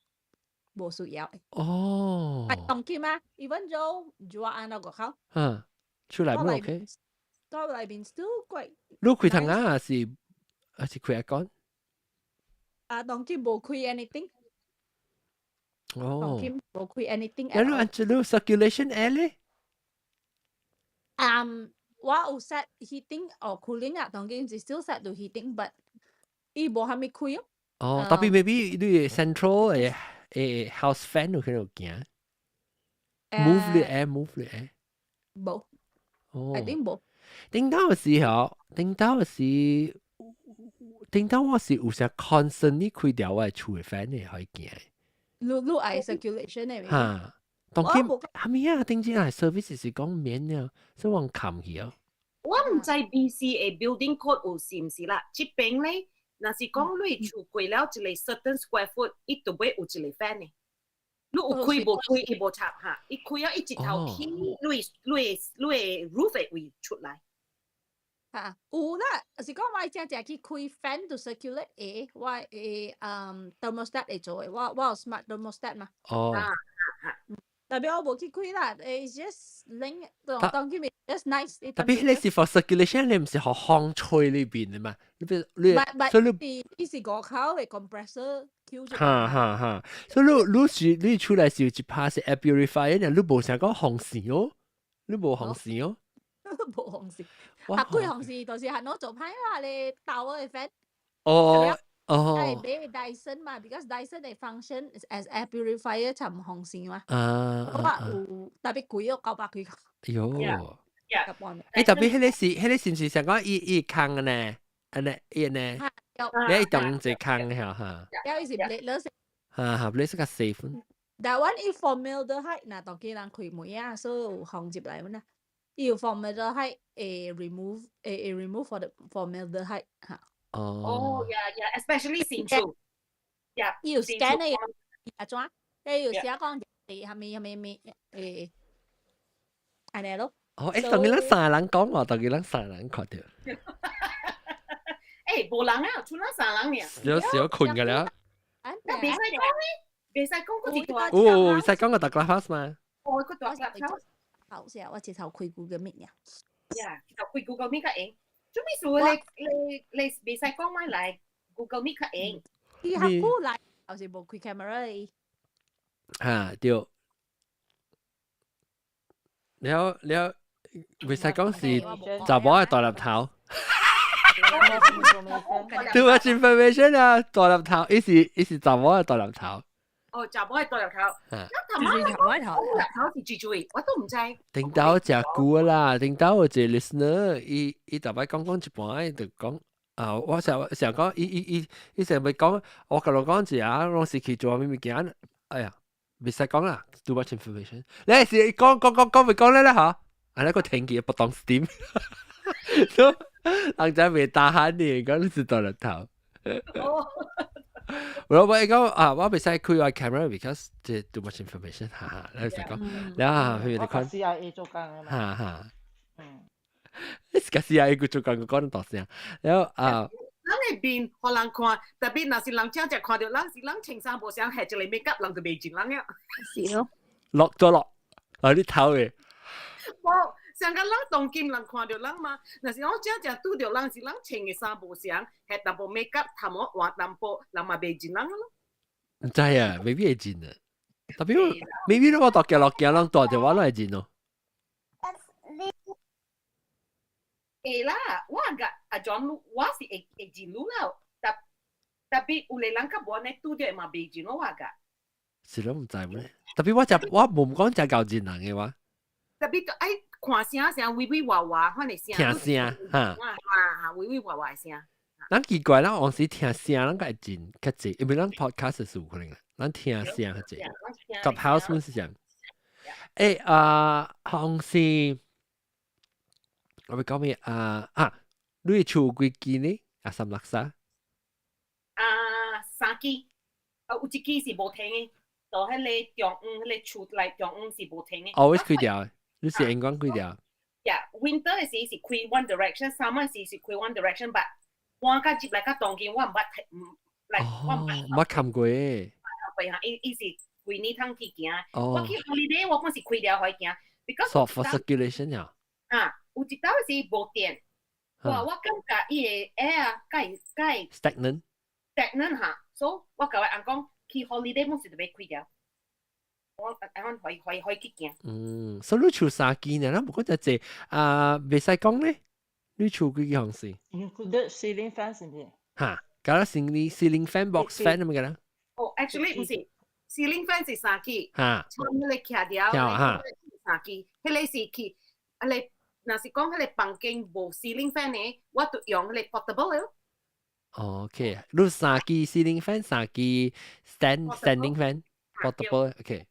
以無需要。哦。啊，當今啊，even though 熱按到個口。嗯，出來冇 OK。到內面 still quite。你開窗啊，還是開 aircon？啊，當今無開 anything。哦。當今無開 anything。那你按這你 circulation air 咧？嗯，我有 set heating or cooling 啊，當今是 still set to heating，but 伊無蝦米開哦。哦，特別 maybe 你 central 的 house fan 有可能有行，move 你 air move 你 air。無。哦。 I think 無。頂到時候，頂到時，頂到我是有時 constantly 開掉我的厝的 fan 的可以行。你你愛 circulation 的。哈，當今係咪啊？頂次係 service 是講免了，所以我冚去哦。我毋知 BC 的 building code 有是毋是啦？這邊咧，若是講你厝過了一個 certain square foot，伊就會有一個 fan 的。你有開無開，伊無插哈，伊開了一直頭起，你你你你 roof 的位出來。嚇，有啦，是講我正正去開 fan to circulate 的，我的thermostat 會做的，我我有 smart thermostat 嘛。哦。啊。特別我無去開啦，誒，just 冷，當當佢咪 just nice。特別你是 for circulation，你毋是予風吹裏邊的嘛？你別你，所以你伊是外口的 compressor Q 咗。哈哈哈，所以你你是你出來是有一拍是 air purifier，你無想講風扇哦，你無風扇哦。無風扇，啊，開風扇就是係攞做歹啦，你鬥我的 fan。哦。哦，係買 Dyson 嘛，because Dyson 的 function as air purifier 就唔風扇嘛。啊，我有特別貴哦，900幾。哎喲，誒特別彼個是彼個是毋是想講伊伊空的呢？按呢伊呢？你當一空的哈？有伊是 bladeless。哈哈，bladeless 較 safe。 That one 伊 formaldehyde 若當今人開門啊，所以有風入來嘛。伊有 formaldehyde 會 remove 會 remove for the formaldehyde 哈。哦， yeah，especially 新厝，yeah，伊有 scan 的，阿怎？伊有寫講係蝦米蝦米咩誒，按呢咯。哦，誒，當佢咱三個人講喎，當佢咱三個人看著。誒，無人啊，剩咱三人爾。少少困㗎了。那袂使講咧。袂使講嗰一大。哦，袂使講個大 Clubhouse 嘛？哦，個大 Clubhouse。好是啊，我直頭開 Google Meet 呀。呀，就開 Google Meet 較用。做咩事？你袂使講咪來 Google Meet 較用。伊較久來，就是無開 camera 的。嚇對。了了，袂使講是查某的大粒頭。Too much information 啊！大粒頭，伊是查某的大粒頭。哦，查某的大粒頭。那頭頭大粒頭是最最，我都毋知。頂到誠久啦，頂到有一個 listener，伊逐擺講講一半，伊就講啊，我想想講，伊成日講，我共伊講一下，攏是去做啥物件，哎呀，袂使講啦，too much information。你是講講講講未講咧啦嚇？啊，那個停機不當 steam，人仔袂打喊你，講你是大粒頭。我講啊，我袂使開我 camera because 這 too much information，哈哈，你使講，然後譬如你看 CIA 做工啊嘛，哈哈，你是個 CIA 佢做工，佢講得大聲，然後啊，咱的面予人看，特別若是人真正看著咱是人穿衫無相，下一個 make up 人就袂認人了。是咯，落咗落，啊你頭嘅。無，上個人當今人看著人嘛，若是我真正拄著人是人穿的衫無相，下淡薄 make up，頭毛換淡薄，人嘛袂認人咯。毋知啊，未必會認啊。特別 maybe 我大行落行，人帶著我攏會認咯。會啦，我甲阿 John，我是會認你啦。特別有個人較無按呢拄著嘛袂認我甲。是咯，毋知咧。特別我食我無講食夠認人的話。特別愛看聲聲微微哇哇，反正聲。聽聲哈。哈哈，微微哇哇聲。咱奇怪，咱往時聽聲，咱較會認較濟，因為咱 podcast 是有可能，咱聽聲較濟。Clubhouse 本是這樣。欸啊，紅是，我欲講咩啊啊？你厝幾支呢？啊，三六三。啊，三支，啊，有一支是無停的，就彼个中央，彼个厝內中央是無停的。 Always 開掉，你是永遠開掉。 Yeah，winter 的時是開 one direction，summer 時是開 one direction，but 我較入來較當今，我毋捌唔來，我毋捌。毋捌看過。過哈，伊是規年通去行。我去 holiday 我講是開掉予伊行，because So for circulation 呀。啊，有一道是無電，哇！我感覺伊的 air 會會 stagnant。 stagnant 哈，所以我共我翁講去 holiday 本是就欲開掉。我按按可以去行。嗯，所以你厝三支呢，咱無講就濟啊，袂使講咧。你厝幾項事？Included ceiling fan 是毋是？哈，搞啦 ceiling fan box fan 咁嘅啦。哦，actually 毋是，ceiling fan 是三支。哈。像彼個徛掉，三支，彼個是去，啊你若是講彼個房間無 ceiling fan 的，我就用彼個 portable 的。 OK，你三支 ceiling fan，三支 standing fan，portable，OK。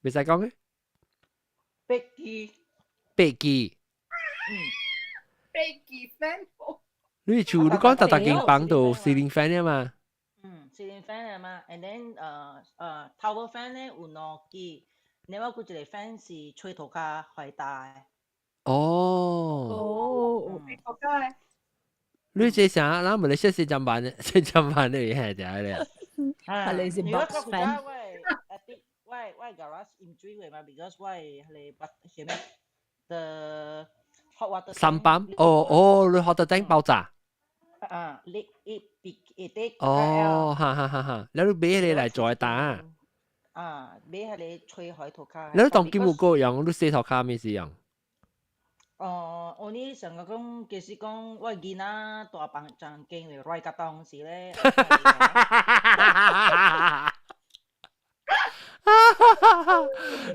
袂使講嘅。八支。八支。嗯。八支 fan。你厝你講逐逐間房都 ceiling fan 啊嘛？嗯，ceiling fan 啊嘛，and then tower fan 咧有兩支，另外閣一個 fan 是吹塗跤壞大。哦。哦。你這啥？咱馬來西亞四針板的，四針板的係點咧？係你是 box fan。我 garage 淹水過嘛，because 我彼個啥物 the hot water。三班？哦哦，你 hot tank 爆炸。啊，你一別一啲。哦，哈哈哈哈！你買彼個來做打。啊，買彼個吹海塗跤。你當今有個用，你洗塗跤咩是用？哦，我呢上個講，其實講我囡仔大房間間為來甲當時咧。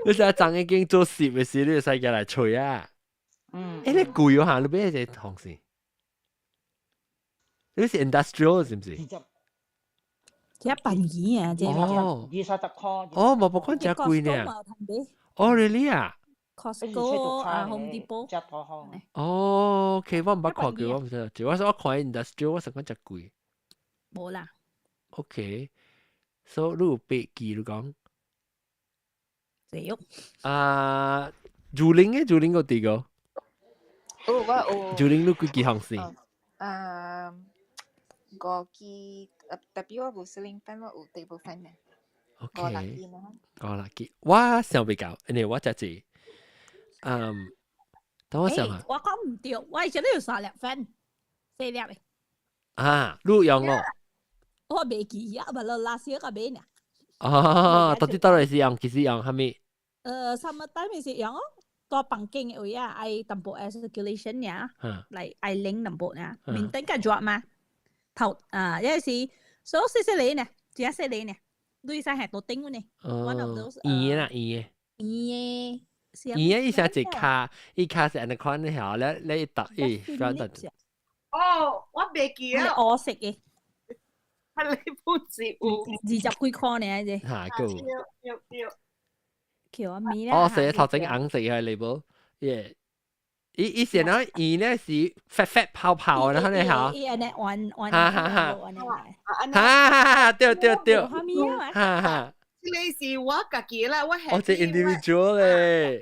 你成日髒已經做攝嘅時，你就使過來吹啊！嗯。欸，你貴哦嚇，你買這東西？你是 industrial 是毋是？一百二啊，這哦， 20塊。哦，無不管真貴呢。哦，really 啊？Costco 啊，Home Depot。哦，OK，我毋捌看過，我毋知。我說我看 industrial，我想講真貴。無啦。 OK，so 你有八支你講？這樣。啊，竹林嘅竹林個地個？有我有。竹林你幾支風扇？啊，五支，特別我無 ceiling fan，我有 table fan 嘅。OK，五六支，我想袂到，因為我才是，等我想下。我講毋對，我以前都有三粒 fan，四粒的。啊，你用咯？我袂記啊，咪落垃圾個買呢。哦，到底到底是用，其實用啥物？summer time 是用哦，大房間的位啊，愛淡薄 air circulation 爾，來愛冷淡薄爾，面頂較熱嘛。頭啊，有時所以細細粒呢，真細粒呢，你使係到頂呢。哦，圓啦，圓的。圓的。圓的意思係一卡，一卡是按呢款的曉，你你一搭伊翻得。哦，我袂記啊。黑色的。係你本是有 20幾箍呢？這。嚇，夠。對對。叫我咪啦。哦，寫頭前紅色嘅 label，耶。伊伊先啊，伊呢是發發泡泡，然後呢嚇。伊按呢彎彎。哈哈哈。哈哈哈！對對對。哈哈。這個是我家己啦，我係。我這 individual 咧。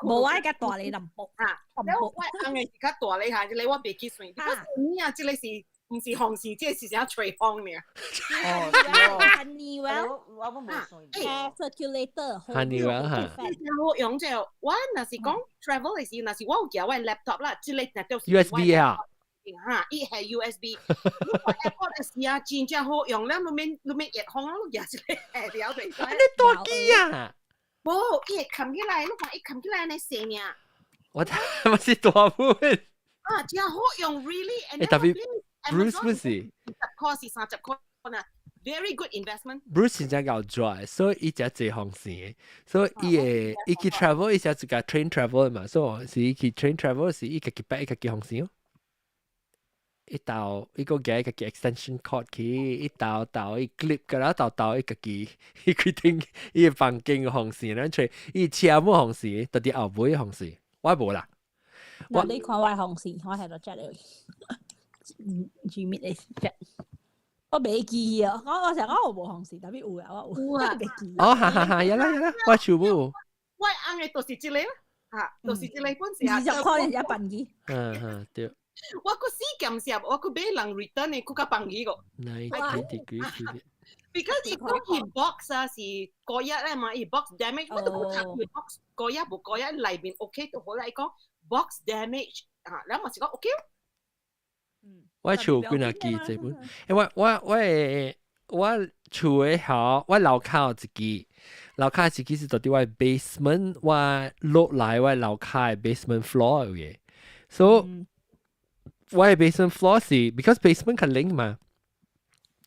無我較大粒淡薄。啊，我紅的是較大粒下，這個我袂記算。你啊，這個是毋是風扇，這個是啥吹風爾。哦，Honeywell，我冇算。 Air circulator。 Honeywell 嚇。我用這我若是講 travel 的時，若是我有寄我 laptop 啦，這個若就是 USB 啊。嚇，伊係 USB。你看 airport 的時啊，真正好用，了你免熱風，你寄一個下了袂使。你大機啊？無，伊會冚起來，你看伊冚起來按呢細爾。我睇，我是大本。啊，真好用，really。欸，特別 Bruce 不是？ 10塊是30塊呢，very good investment。 Bruce 真正𠢕跩，所以伊才坐風扇，所以伊會伊去 travel，伊才自家 train travel 嘛，所以是伊去 train travel 時，伊家己擺伊家己風扇。伊鬥伊個夾家己 extension cord 去，伊鬥鬥伊 clip 個啦，鬥鬥伊家己，伊規定伊個房間個風扇，咱吹伊車無風扇，到底後尾風扇，我無啦。我你看我風扇，我喺度 check 你，唔知咩嚟 check。我袂記啊！我我成日講我無風扇，但係有啊，我有。有啊。袂記。哦，哈哈哈！有啦有啦，我全部。我翁的就是這個啦，嚇，就是這個本事啊。 20塊一笨機。嗯嗯，對。我閣死鹹澀，我閣買人 return 的，閣較放伊個。 90 degree。 Because 伊講伊 box 啊是過一咧嘛，伊 box damage，我都冇睇伊 box 過一無過一內面 OK 都好啦。伊講 box damage 啊，然後嘛是講 OK。我厝幾若支這本，欸我我我會我厝的吼，我樓跤有一支，樓跤一支是佇我 basement，我落來我樓跤的 basement floor 有嘅，所以我的 basement floor 是 because basement 較冷嘛，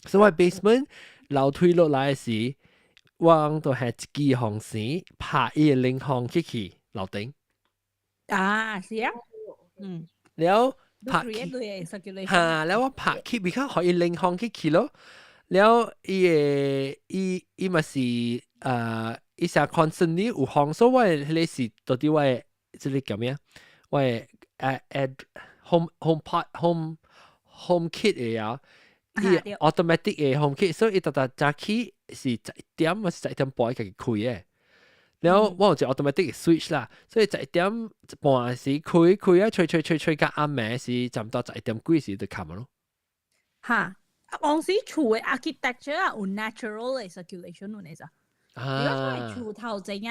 所以我 basement 樓梯落來時，我都係一支風扇拍伊個冷風起去樓頂。啊，是啊，嗯。了拍嚇，了我拍起，比較可以冷風起去咯。了伊個伊伊嘛是伊成 constantly 有風，所以我迄個是到底我的這個叫咩？我的add home HomePod HomeKit 的啊，伊 automatic 的 HomeKit，所以伊逐逐早起是11點，還是11點半家己開的。然後我有一個 automatic switch 啦，所以11點半時開開啊，吹吹吹吹到暗暝時，差不多11點幾時就冚咯。嚇！當時厝的 architecture 啊，有 natural 的 circulation 有呢咋？如果係厝頭前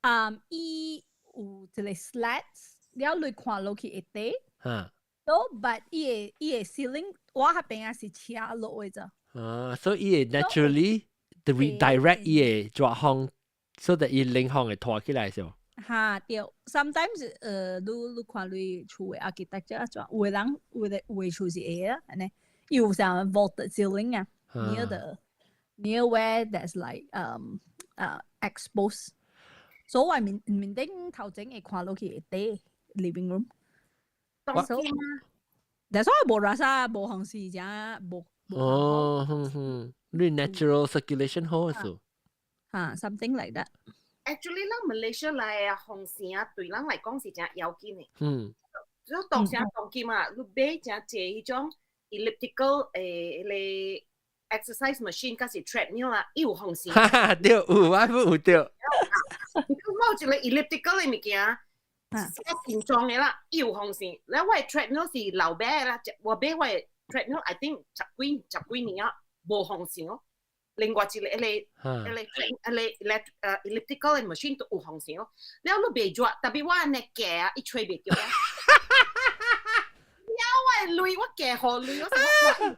啊，伊有一個 slats，了你看落去會低。So but 伊個 ceiling 我彼邊啊是斜落的咋。啊，所以伊會 naturally the redirect 伊個熱風，所以伊冷風會拖起來是無？哈對，sometimes 你看你厝的 architecture 啊，怎有的人有的厝是會啊，按呢，有啥 vaulted ceiling 啊，near where there's like exposed，所以外面面頂頭前會看落去會低 living room。當然但所以無 rasa 無風扇遮無。哦，哼哼，你 natural circulation 好數。哈，something like that。 Actually，咱 Malaysia 來啊，風扇啊，對咱來講是真要緊的。就當啥當今啊，你買真濟彼種 elliptical 彼個 exercise machine，抑是 treadmill 啊，伊有風扇。哈哈，對，有我有對。我有一個 elliptical 的物件，是較形狀的啦，伊有風扇。了我的 treadmill 是老買的啦，我買我的 treadmill，I think 十幾年啊，無風扇哦。另外一個一個一個一個 elliptical 的 machine 都有風扇咯。了你袂熱，特別我按呢行啊，伊吹袂著啊。了我的鐳，我行予鐳，我想講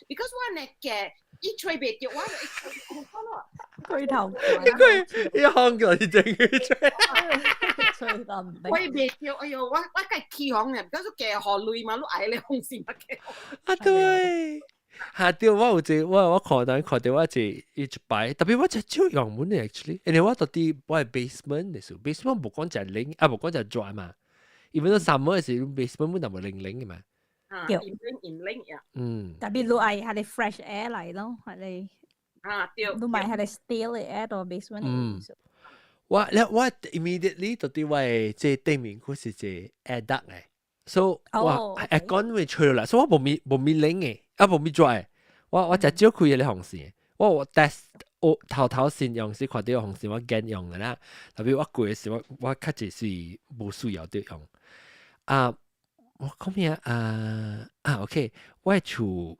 ，because 我按呢行，伊吹袂著，我就一吹咯。龜頭佢一行就是正佢吹，吹到唔我袂著，哎喲，我該起風咧，because 行予鐳嘛，你愛咧風扇嘛行。啊對。嚇對，我有一我看到看到我一一擺，特別我真少用門嘅 actually，因為我到佇我 basement 的時候，basement 無講誠冷，啊無講誠熱嘛，因為 summer 時 basement 本來無冷冷嘅嘛。啊，陰冷陰冷呀。特別你愛彼个 fresh air 來咯，彼個。啊對。你買彼個 stale air 到 basement。我咧我 immediately 到佇我的這對面佢是一個 air duct 嘅，所以我 aircon 會吹落來，所以我無物冷嘅。啊，無物熱嘅，我誠少開彼个風扇，我 test 我頭頭先用時看著風扇，我揀用嘅啦。特別我攰嘅時，我較濟是無需要得用。啊，我講咩啊？啊，OK，我的厝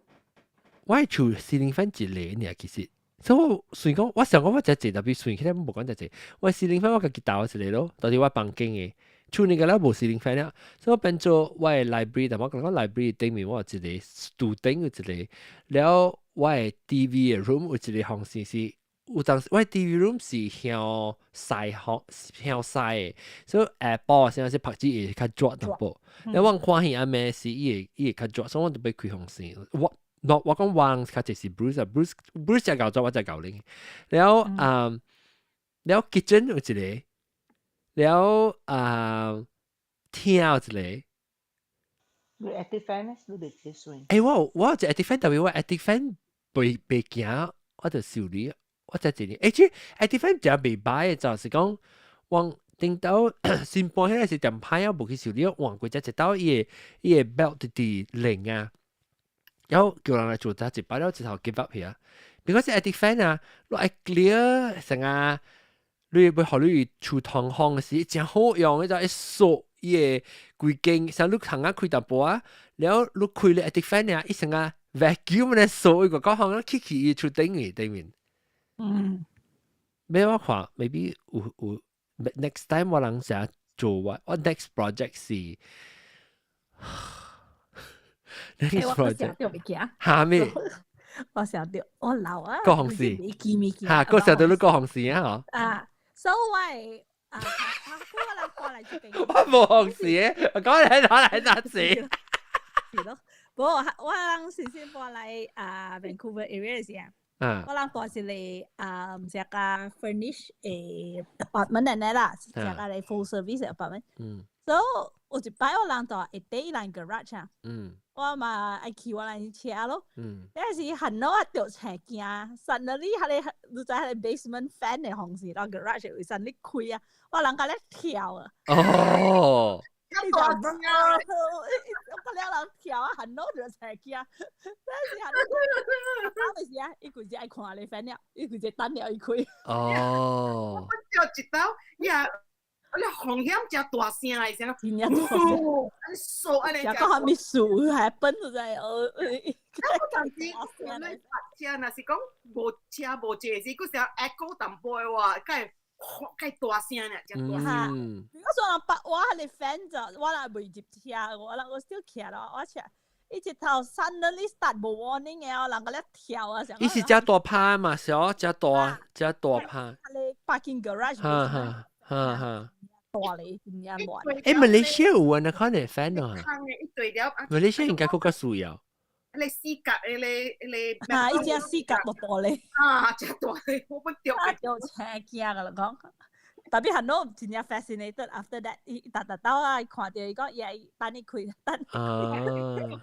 ceiling fan 一個爾，其實，所以我雖然講我想講我誠濟，特別算起來無講誠濟。我 ceiling fan 我家己投一個咯，到佇我房間嘅。厝裡個了無 ceiling fan 了，所以我變做我的 library，但我講 library 頂面我有一個櫥頂有一個，了我的 TV 的 room 有一個風扇是，有當時我的 TV room 是向西方向西的，所以下晡時陣是曝氣會較熱淡薄。了我看戲暗暝時伊會較熱，所以我就欲開風扇。我我講我較濟是 Bruce 啊，Bruce Bruce 誠𠢕熱，我誠𠢕冷。了啊，了 kitchen 有一個。了啊，廳有一個。你 attic fan 咧？你袂接算？欸，我有一個 attic fan，特別我 attic fan 袂行，我就修理。我才一年，欸，這 attic fan 誠袂歹的，就是講，往頂頭新搬起來是踮歹啊，無去修理，換過才一道伊的 belt 直直冷啊，然後叫人來做才一擺了之後 give up 去啊。because attic fan 啊，你愛 clear 成啊。你欲予你厝通風時，誠好用，你就一掃伊的規間，像你窗仔開淡薄仔，了你開咧 attic fan 啊，伊成啊 vacuum 咧掃伊個高風，去去伊厝頂面頂面。欲我看，maybe 有 next time 我人成做我 next project 是 next project 哈咩？我想著我老啊，過紅線，哈，過想到你過紅線啊！啊。所謂啊，我人過來這邊。我無紅線，我講你攞來哪子？是咯，不過我人先先搬來啊 Vancouver area 時啊，我人住一個啊，毋是個 furnish 的 apartment 按呢啦，是個來 full service apartment。所以有一擺我人住下底伊人 garage 啊。我嘛愛騎我人車咯。但是很多我著車驚，suddenly 彼個你知彼個 basement fan 的風扇，到 garage 會 suddenly 開啊，我人共咧跳啊。哦。你就啊！我了人跳啊，很多就車驚。但是很多，當時啊，伊規只愛看咧 fan 了，伊規只等了伊開。哦。我跳一道，呀！你風險誠大聲來聲，真正大聲，數按呢，講啥物事 happen 就在哦。當時我咧車若是講無車無坐時，佫是 echo 淡薄的話，較會較大聲咧，誠大聲。我說人白我彼个 fan 就我若袂入車，我人我 still 徛咯，我車。伊一頭 suddenly start 無 warning 的哦，人共咧跳啊！伊是誠大拍嘛，小誠大誠大拍。彼个 parking garage。哈哈哈哈。大咧，真正亂。欸，馬來西亞有啊，那可能 fan 啊。馬來西亞應該閣較需要。彼四角彼个彼个。啊，伊只四角大大咧。啊，誠大咧，我本著。著車驚個啦講。特別很多真正 fascinated after that，伊逐逐到啊，看著伊講伊愛等伊開，等。啊。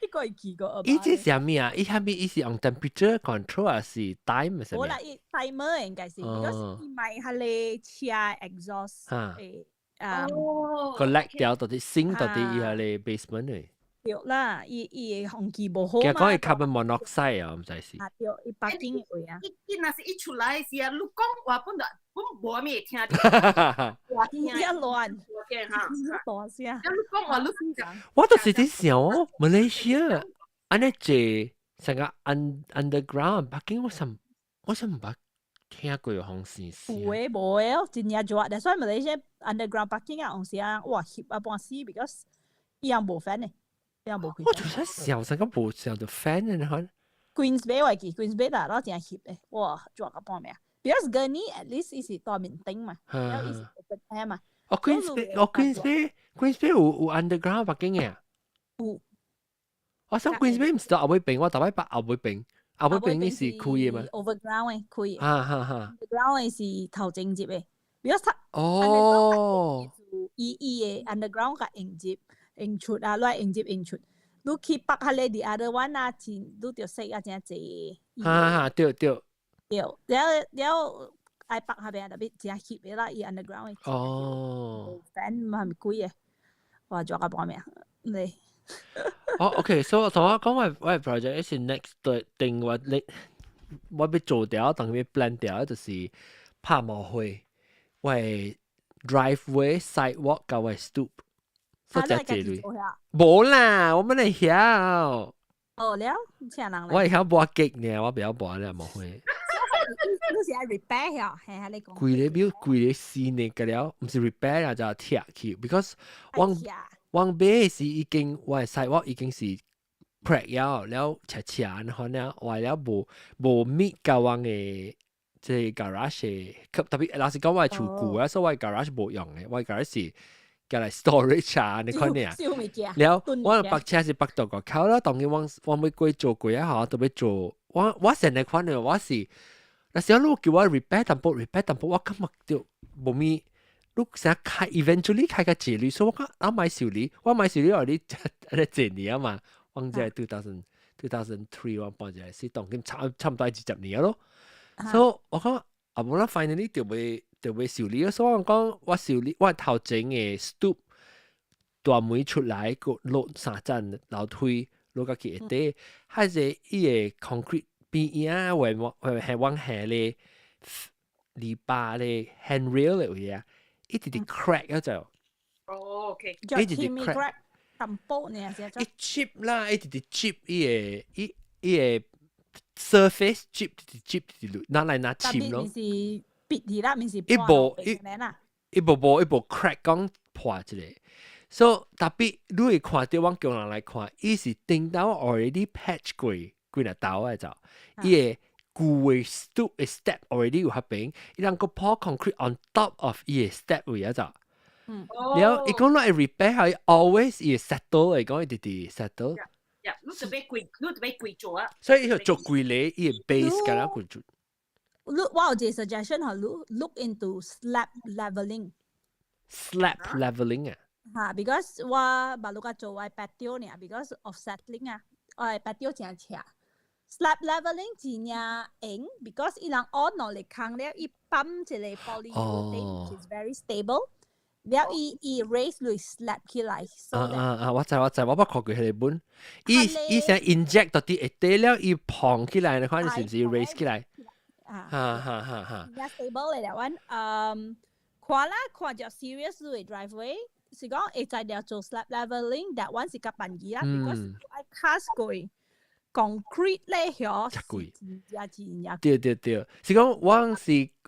伊個會記過。伊這是啥物啊？伊啥物？伊是用 temperature control 還是 time 啥物？無啦，伊 timer 應該是，because 伊買彼个車 exhaust 誒啊，collect 掉到底升到底伊彼个 basement 的。對啦，伊伊的空氣無好嘛。其實講伊 carbon monoxide 啊，毋知是。啊對，伊北京話啊。伊伊若是一出來時啊，你講話本來本無啥物會聽著。真正亂。哈。大聲。你講話你我就是佇想哦，馬來西亞按呢濟。成個 underground parking 我想毋捌聽過風扇。有誒無誒哦，真正熱。所以馬來西亞 underground parking 啊，有時啊，哇翕啊半死，because 伊樣無 fan 嘅，伊樣無開。我就想想成個無想到 fan 嘅，你看。 Queens Bay 我記，Queens Bay 啦，攞真翕嘅，哇，熱到半命。Because Gurney at least 伊是大面頂嘛，然後伊是 open air 嘛。哦，Queens Bay，哦，Queens Bay，Queens Bay 有 underground parking 嘅。有。我想 Queens Bay 毋是到後尾邊，我逐擺捌後尾邊，後尾邊你是開嘅嘛？Overground 嘅開。哈哈哈。 Underground 嘅是頭前入嘅，because 它伊嘅 underground 較應接應出啊，來應接應出。你去北下咧，the other one 啊，真你著識啊，真濟。哈哈，對對。對，了了愛北下邊特別真翕嘅啦，伊 underground 嘅。fan 嘛係咪貴嘅？哇，熱到半命，你。哦，OK，所以同我講我 project 是 next 對定我你我欲做掉，當欲 plan 掉，就是拍毛灰，我 driveway、sidewalk 佮我 stoop，所以這類。無啦，我們會曉。哦了，請人來。我會曉抹極呢，我袂曉抹了毛灰。你是愛 repair 曉，係係你講。規个表規個新的個了，毋是 repair 啊，就拆去，because 我買是已經我的 sidewalk 已經是 crack 了，了斜斜然後呢，壞了無無 meet 到阮的這個 garage 的，特別老實講我的厝舊啊，所以我的 garage 無用的，我的 garage 是共來 storage 啊，你看呢？了我泊車是泊到個口啦，當然我欲過做過啊，吼，特別做我成日看到我是，若是你叫我 repair 淡薄 repair 淡薄，我感覺著無咪。你成日開 eventually 開較濟鐳，所以我講我買修理，我買修理予你安呢濟年啊嘛，我這 2003 我搬進來是當今差毋多20年咯。所以我講啊，無啦，finally 就欲修理，所以我講我修理我頭前的 stoop 大門出來閣落三層樓梯落到去下底，還是伊個 concrete 邊仔會會係往下咧籬笆咧 handrail 的位啊。一直直 crack 啊就，哦，OK，一直直 crack，淡薄呢，一 chip 啦，一直直 chip 伊個伊個 surface chip 直直 chip 直直拿來拿鉗咯。是別啲啦，毋是一無一一無無一無 crack 講破一個，所以特別你會看著阮工人來看，伊是頂頭 already patch 過幾若刀的就，伊個。舊的 stoop 的 step already 有遐邊，伊人閣鋪 concrete on top of 伊個 step 位啊就。然後伊講落會 repair 係 always 伊會 settle 嚟講，伊直直 settle。呀，你特別貴，你特別貴做啊。所以伊就做規個伊個 base 敢若貴做。你我有一個 suggestion 予你 look into slab leveling。 Slab leveling 啊？嚇，because 我捌錄個做我 patio 呢，because of settling 啊，我 patio 真斜。slab leveling 真正用，because 伊人按落嚟坑了，伊泵一個 polyurethane which is very stable。了伊伊 raise 來 slab 起來。啊啊啊！我知我知，我捌看過彼個本。伊伊想 inject 到啲下底了，伊膨起來，你看是毋是 raise 起來？啊哈哈哈哈。較 stable 嚟了，阮嗯看啦，看著 serious 嘅 driveway，是講會在了做 slab leveling，that one 是較便宜啦，because 愛 cast 過 concrete 咧，曉真貴，真真真。對對對，是講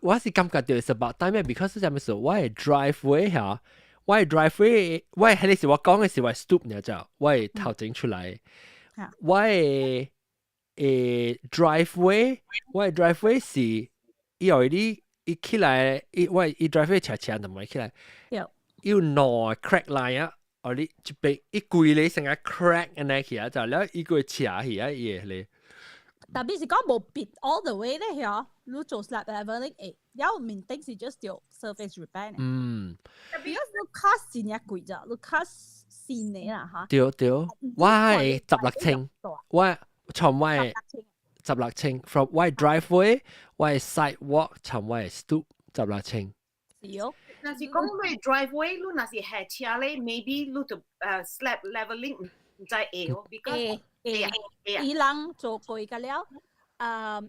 我是感覺著是 about time，because 是啥物事，我的 driveway 嚇，我的 driveway，我彼個是我講的是我 stoop 呢就，我的頭前出來，我的driveway，我的 driveway 是伊 already 伊起來，伊我伊 driveway 斜斜就唔起來，有兩個 crack line 啊。哦，你這邊伊規个成個 crack 按呢去啊，就了伊個斜去啊，伊個咧。特別是講無必 all the way 咧，嗬，你做 slab leveling 會，了面頂是 just 做 surface repair。特別你 cost 真正貴咋，你 cost 新的啦嚇。對對，我係16千，我從我十六千，from 我 driveway，我 sidewalk，從我 stoop 16千。是哦。若是講你 driveway，你若是下車咧，maybe 你就slab leveling 毋知會哦，because 會會，伊人做過個了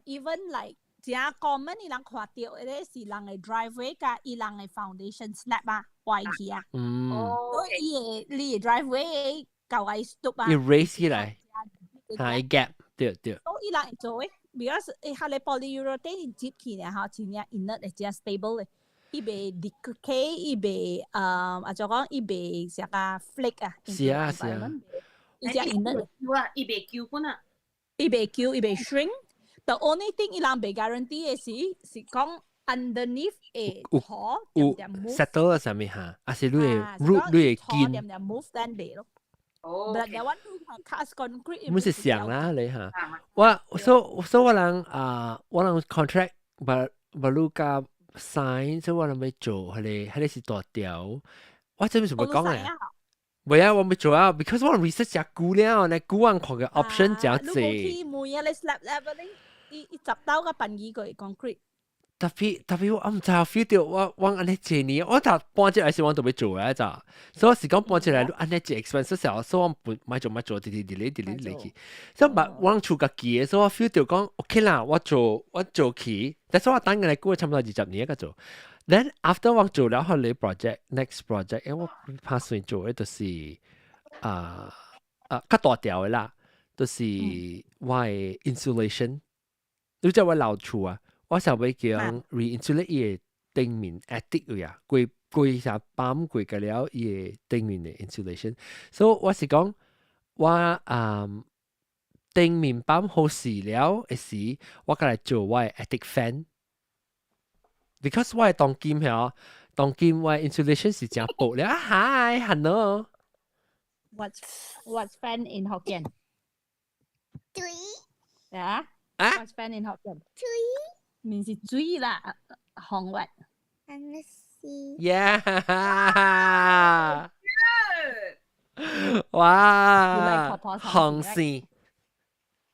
，even like 真 common 伊人看著的咧是人的 driveway 佮伊人的 foundation slab 啊，壞去啊。所以伊的你的 driveway 舊個 stoop 啊。伊 raise 起來，係 gap 對對。都伊人會做嘅，because 伊下個 polyurethane 接起呢嚇，真正 inert 會真 stable 嘅，伊袂 decay，伊袂啊就講伊袂啥個 flake 啊。是啊是啊。伊真 inert。啊，伊袂舊本啊。伊袂舊，伊袂 shrink。The only thing 伊人袂 guarantee 嘅是是講 underneath 會土有點點 move。 settle 啊，啥物嚇？啊是你會 root 你會土根。點點 move 咱袂咯。哦。 But that one cast concrete。毋是想啦，你嚇。我所以我人啊，我人 contract 無無你甲 sign，所以我人欲做，彼个彼个是大條。我這邊是欲講咧。袂啊，我欲做啊，because 我 research 誠久了，呢久我看個 option 誠濟。你無去每一個 slab leveling，伊伊10刀個半二個 concrete。特別特別我毋知 feel 到我我按呢一年，我頭搬進來時我都欲做啊咋，所以我是講搬進來你按呢一 expense 時候，所以我不莫做莫做，直直直直直嚟去。所以我厝家己的，所以我 feel 到講 OK 啦，我做我做起，但是我等緊來過差不多20年個做。Then after 我做了後嚟 project next project，因為我拍算做的就是啊啊較大條的啦，就是我的 insulation，你知我老厝啊。我想欲叫 re-insulate 伊的頂面 attic 位啊，規規啥板規個了伊的頂面的 insulation，所以我是講我啊頂面板好勢了的時，我過來做我的 attic fan。because 我的當今嗬，當今我的 insulation 是誠薄了。Hi, hello。 What's fan in Hokkien？水。啊？啊？What's fan in Hokkien？水。毋是水啦，風what？ Yeah！哇！風扇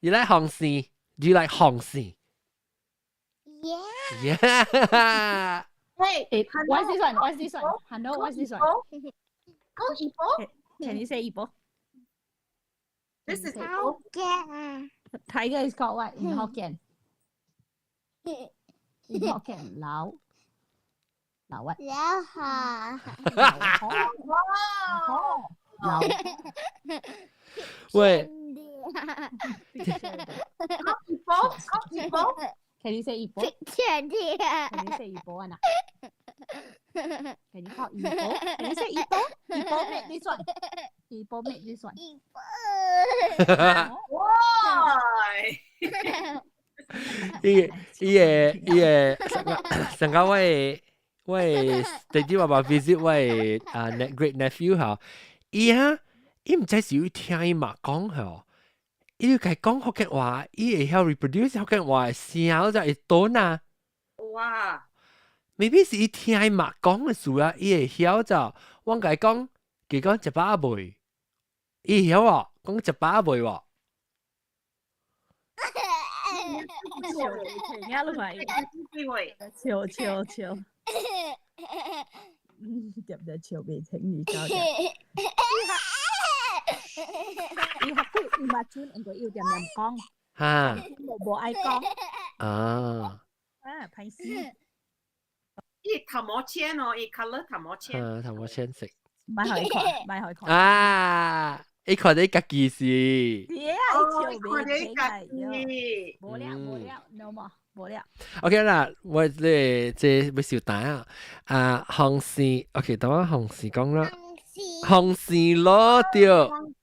，You like 風扇？Do you like 風扇 Yeah. Yeah. Hey, what's this one? What's this one? Hello, what's this one? 講怡保。 Can you say 怡保 This is Tiger. Tiger is called what in Hokkien? In Hokkien, 老老 what? 老虎。老老。喂，講怡保，講怡保。 Can you say 怡保 Can ？Can you say 怡保啊？Can you call 怡保？Can you say 怡保？怡保 make this one. 怡保 make this one. 怡保。哇！伊個伊個伊個上個上個我的我的弟弟爸爸 visit 我的啊 great nephew 嚇，伊啊伊毋知是有聽伊媽講吼，伊就共講福建話，伊會曉 reproduce 福建話的聲，就會倒啊。哇！ maybe 是伊聽伊媽講的事啊，伊會曉就我共伊講，佢講食飽未？伊會曉喎，講食飽未喎？笑停啊！你咪笑笑笑，入入笑未停而家嘅。伊學佢伊嘛準，應該要點點講，哈無無愛講。啊！啊，歹勢。伊頭毛淺哦，伊 colour 頭毛淺。啊，頭毛淺色。莫予伊看，莫予伊看。啊！伊看你家己是。是啊，伊笑未停啊！無了無了，no more，無了。 OK 啦，我這這欲收單啊！啊，風扇，OK，等我風扇講啦。風扇咯，對。風扇，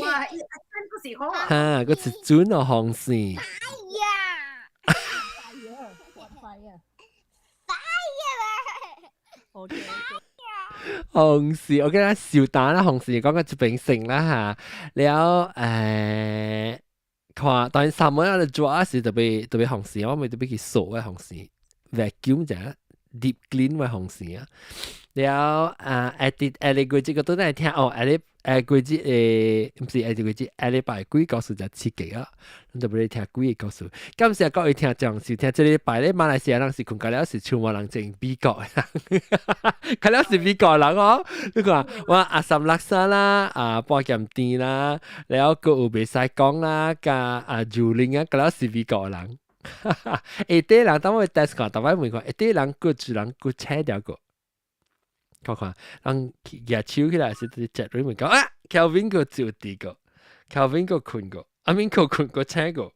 哇！伊真不是好啊。哈，個一尊哦，風扇。 Fire! Fire! OK。風扇，我記得收單啦，風扇講個一邊成啦嚇，了看當然三門啊，做啊時特別特別風扇，我咪特別去掃個風扇，vacuum 者 deep clean 個風扇啊。了啊，edit 下個季節個都來聽哦，下下季節誒，毋是下個季節，下禮拜鬼故事就刺激啊！咱特別聽鬼個故事。感謝各位聽眾收聽，這禮拜咧馬來西亞人是睏覺了是像我人正美國人，佢了是美國人哦。你看我阿三叻沙啦，啊半鹹甜啦，了閣有袂使講啦，佮啊如玲啊，佢了是美國人。下底人當我 test 看，逐擺問看，下底人閣一人閣請掉個。看看，人舉手起來是佇節裡面講啊，Kelvin 閣就佇個，Kelvin 閣睏過。阿明個困個請個，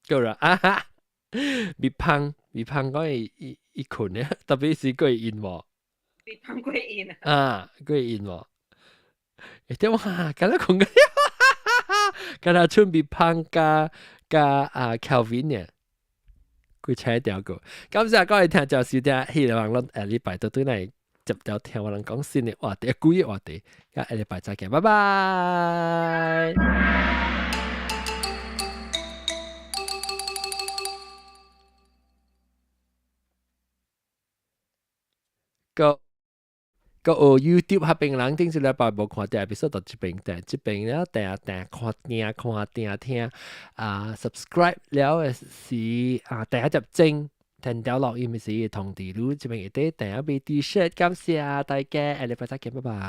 夠啦啊哈！未芳未芳講伊伊伊困咧，特別是過因無。未芳過因啊？啊，過因無。欸，點哇，敢若困個，敢若準備芳加加啊 Kelvin 呢？佢請掉個，感謝各位聽眾收聽，希望咱下禮拜都對來接條聽我人講新的話題，舊的話題，下禮拜再見，拜拜。個個學 YouTube 彼邊人頂一禮拜無看到 episode 到這邊訂，這邊了訂訂看聽看聽聽啊 subscribe 了的是啊訂一隻鐘。聽掉錄音時通知你，這邊會得訂一買 T-shirt，感謝大家，下禮拜再見，拜拜。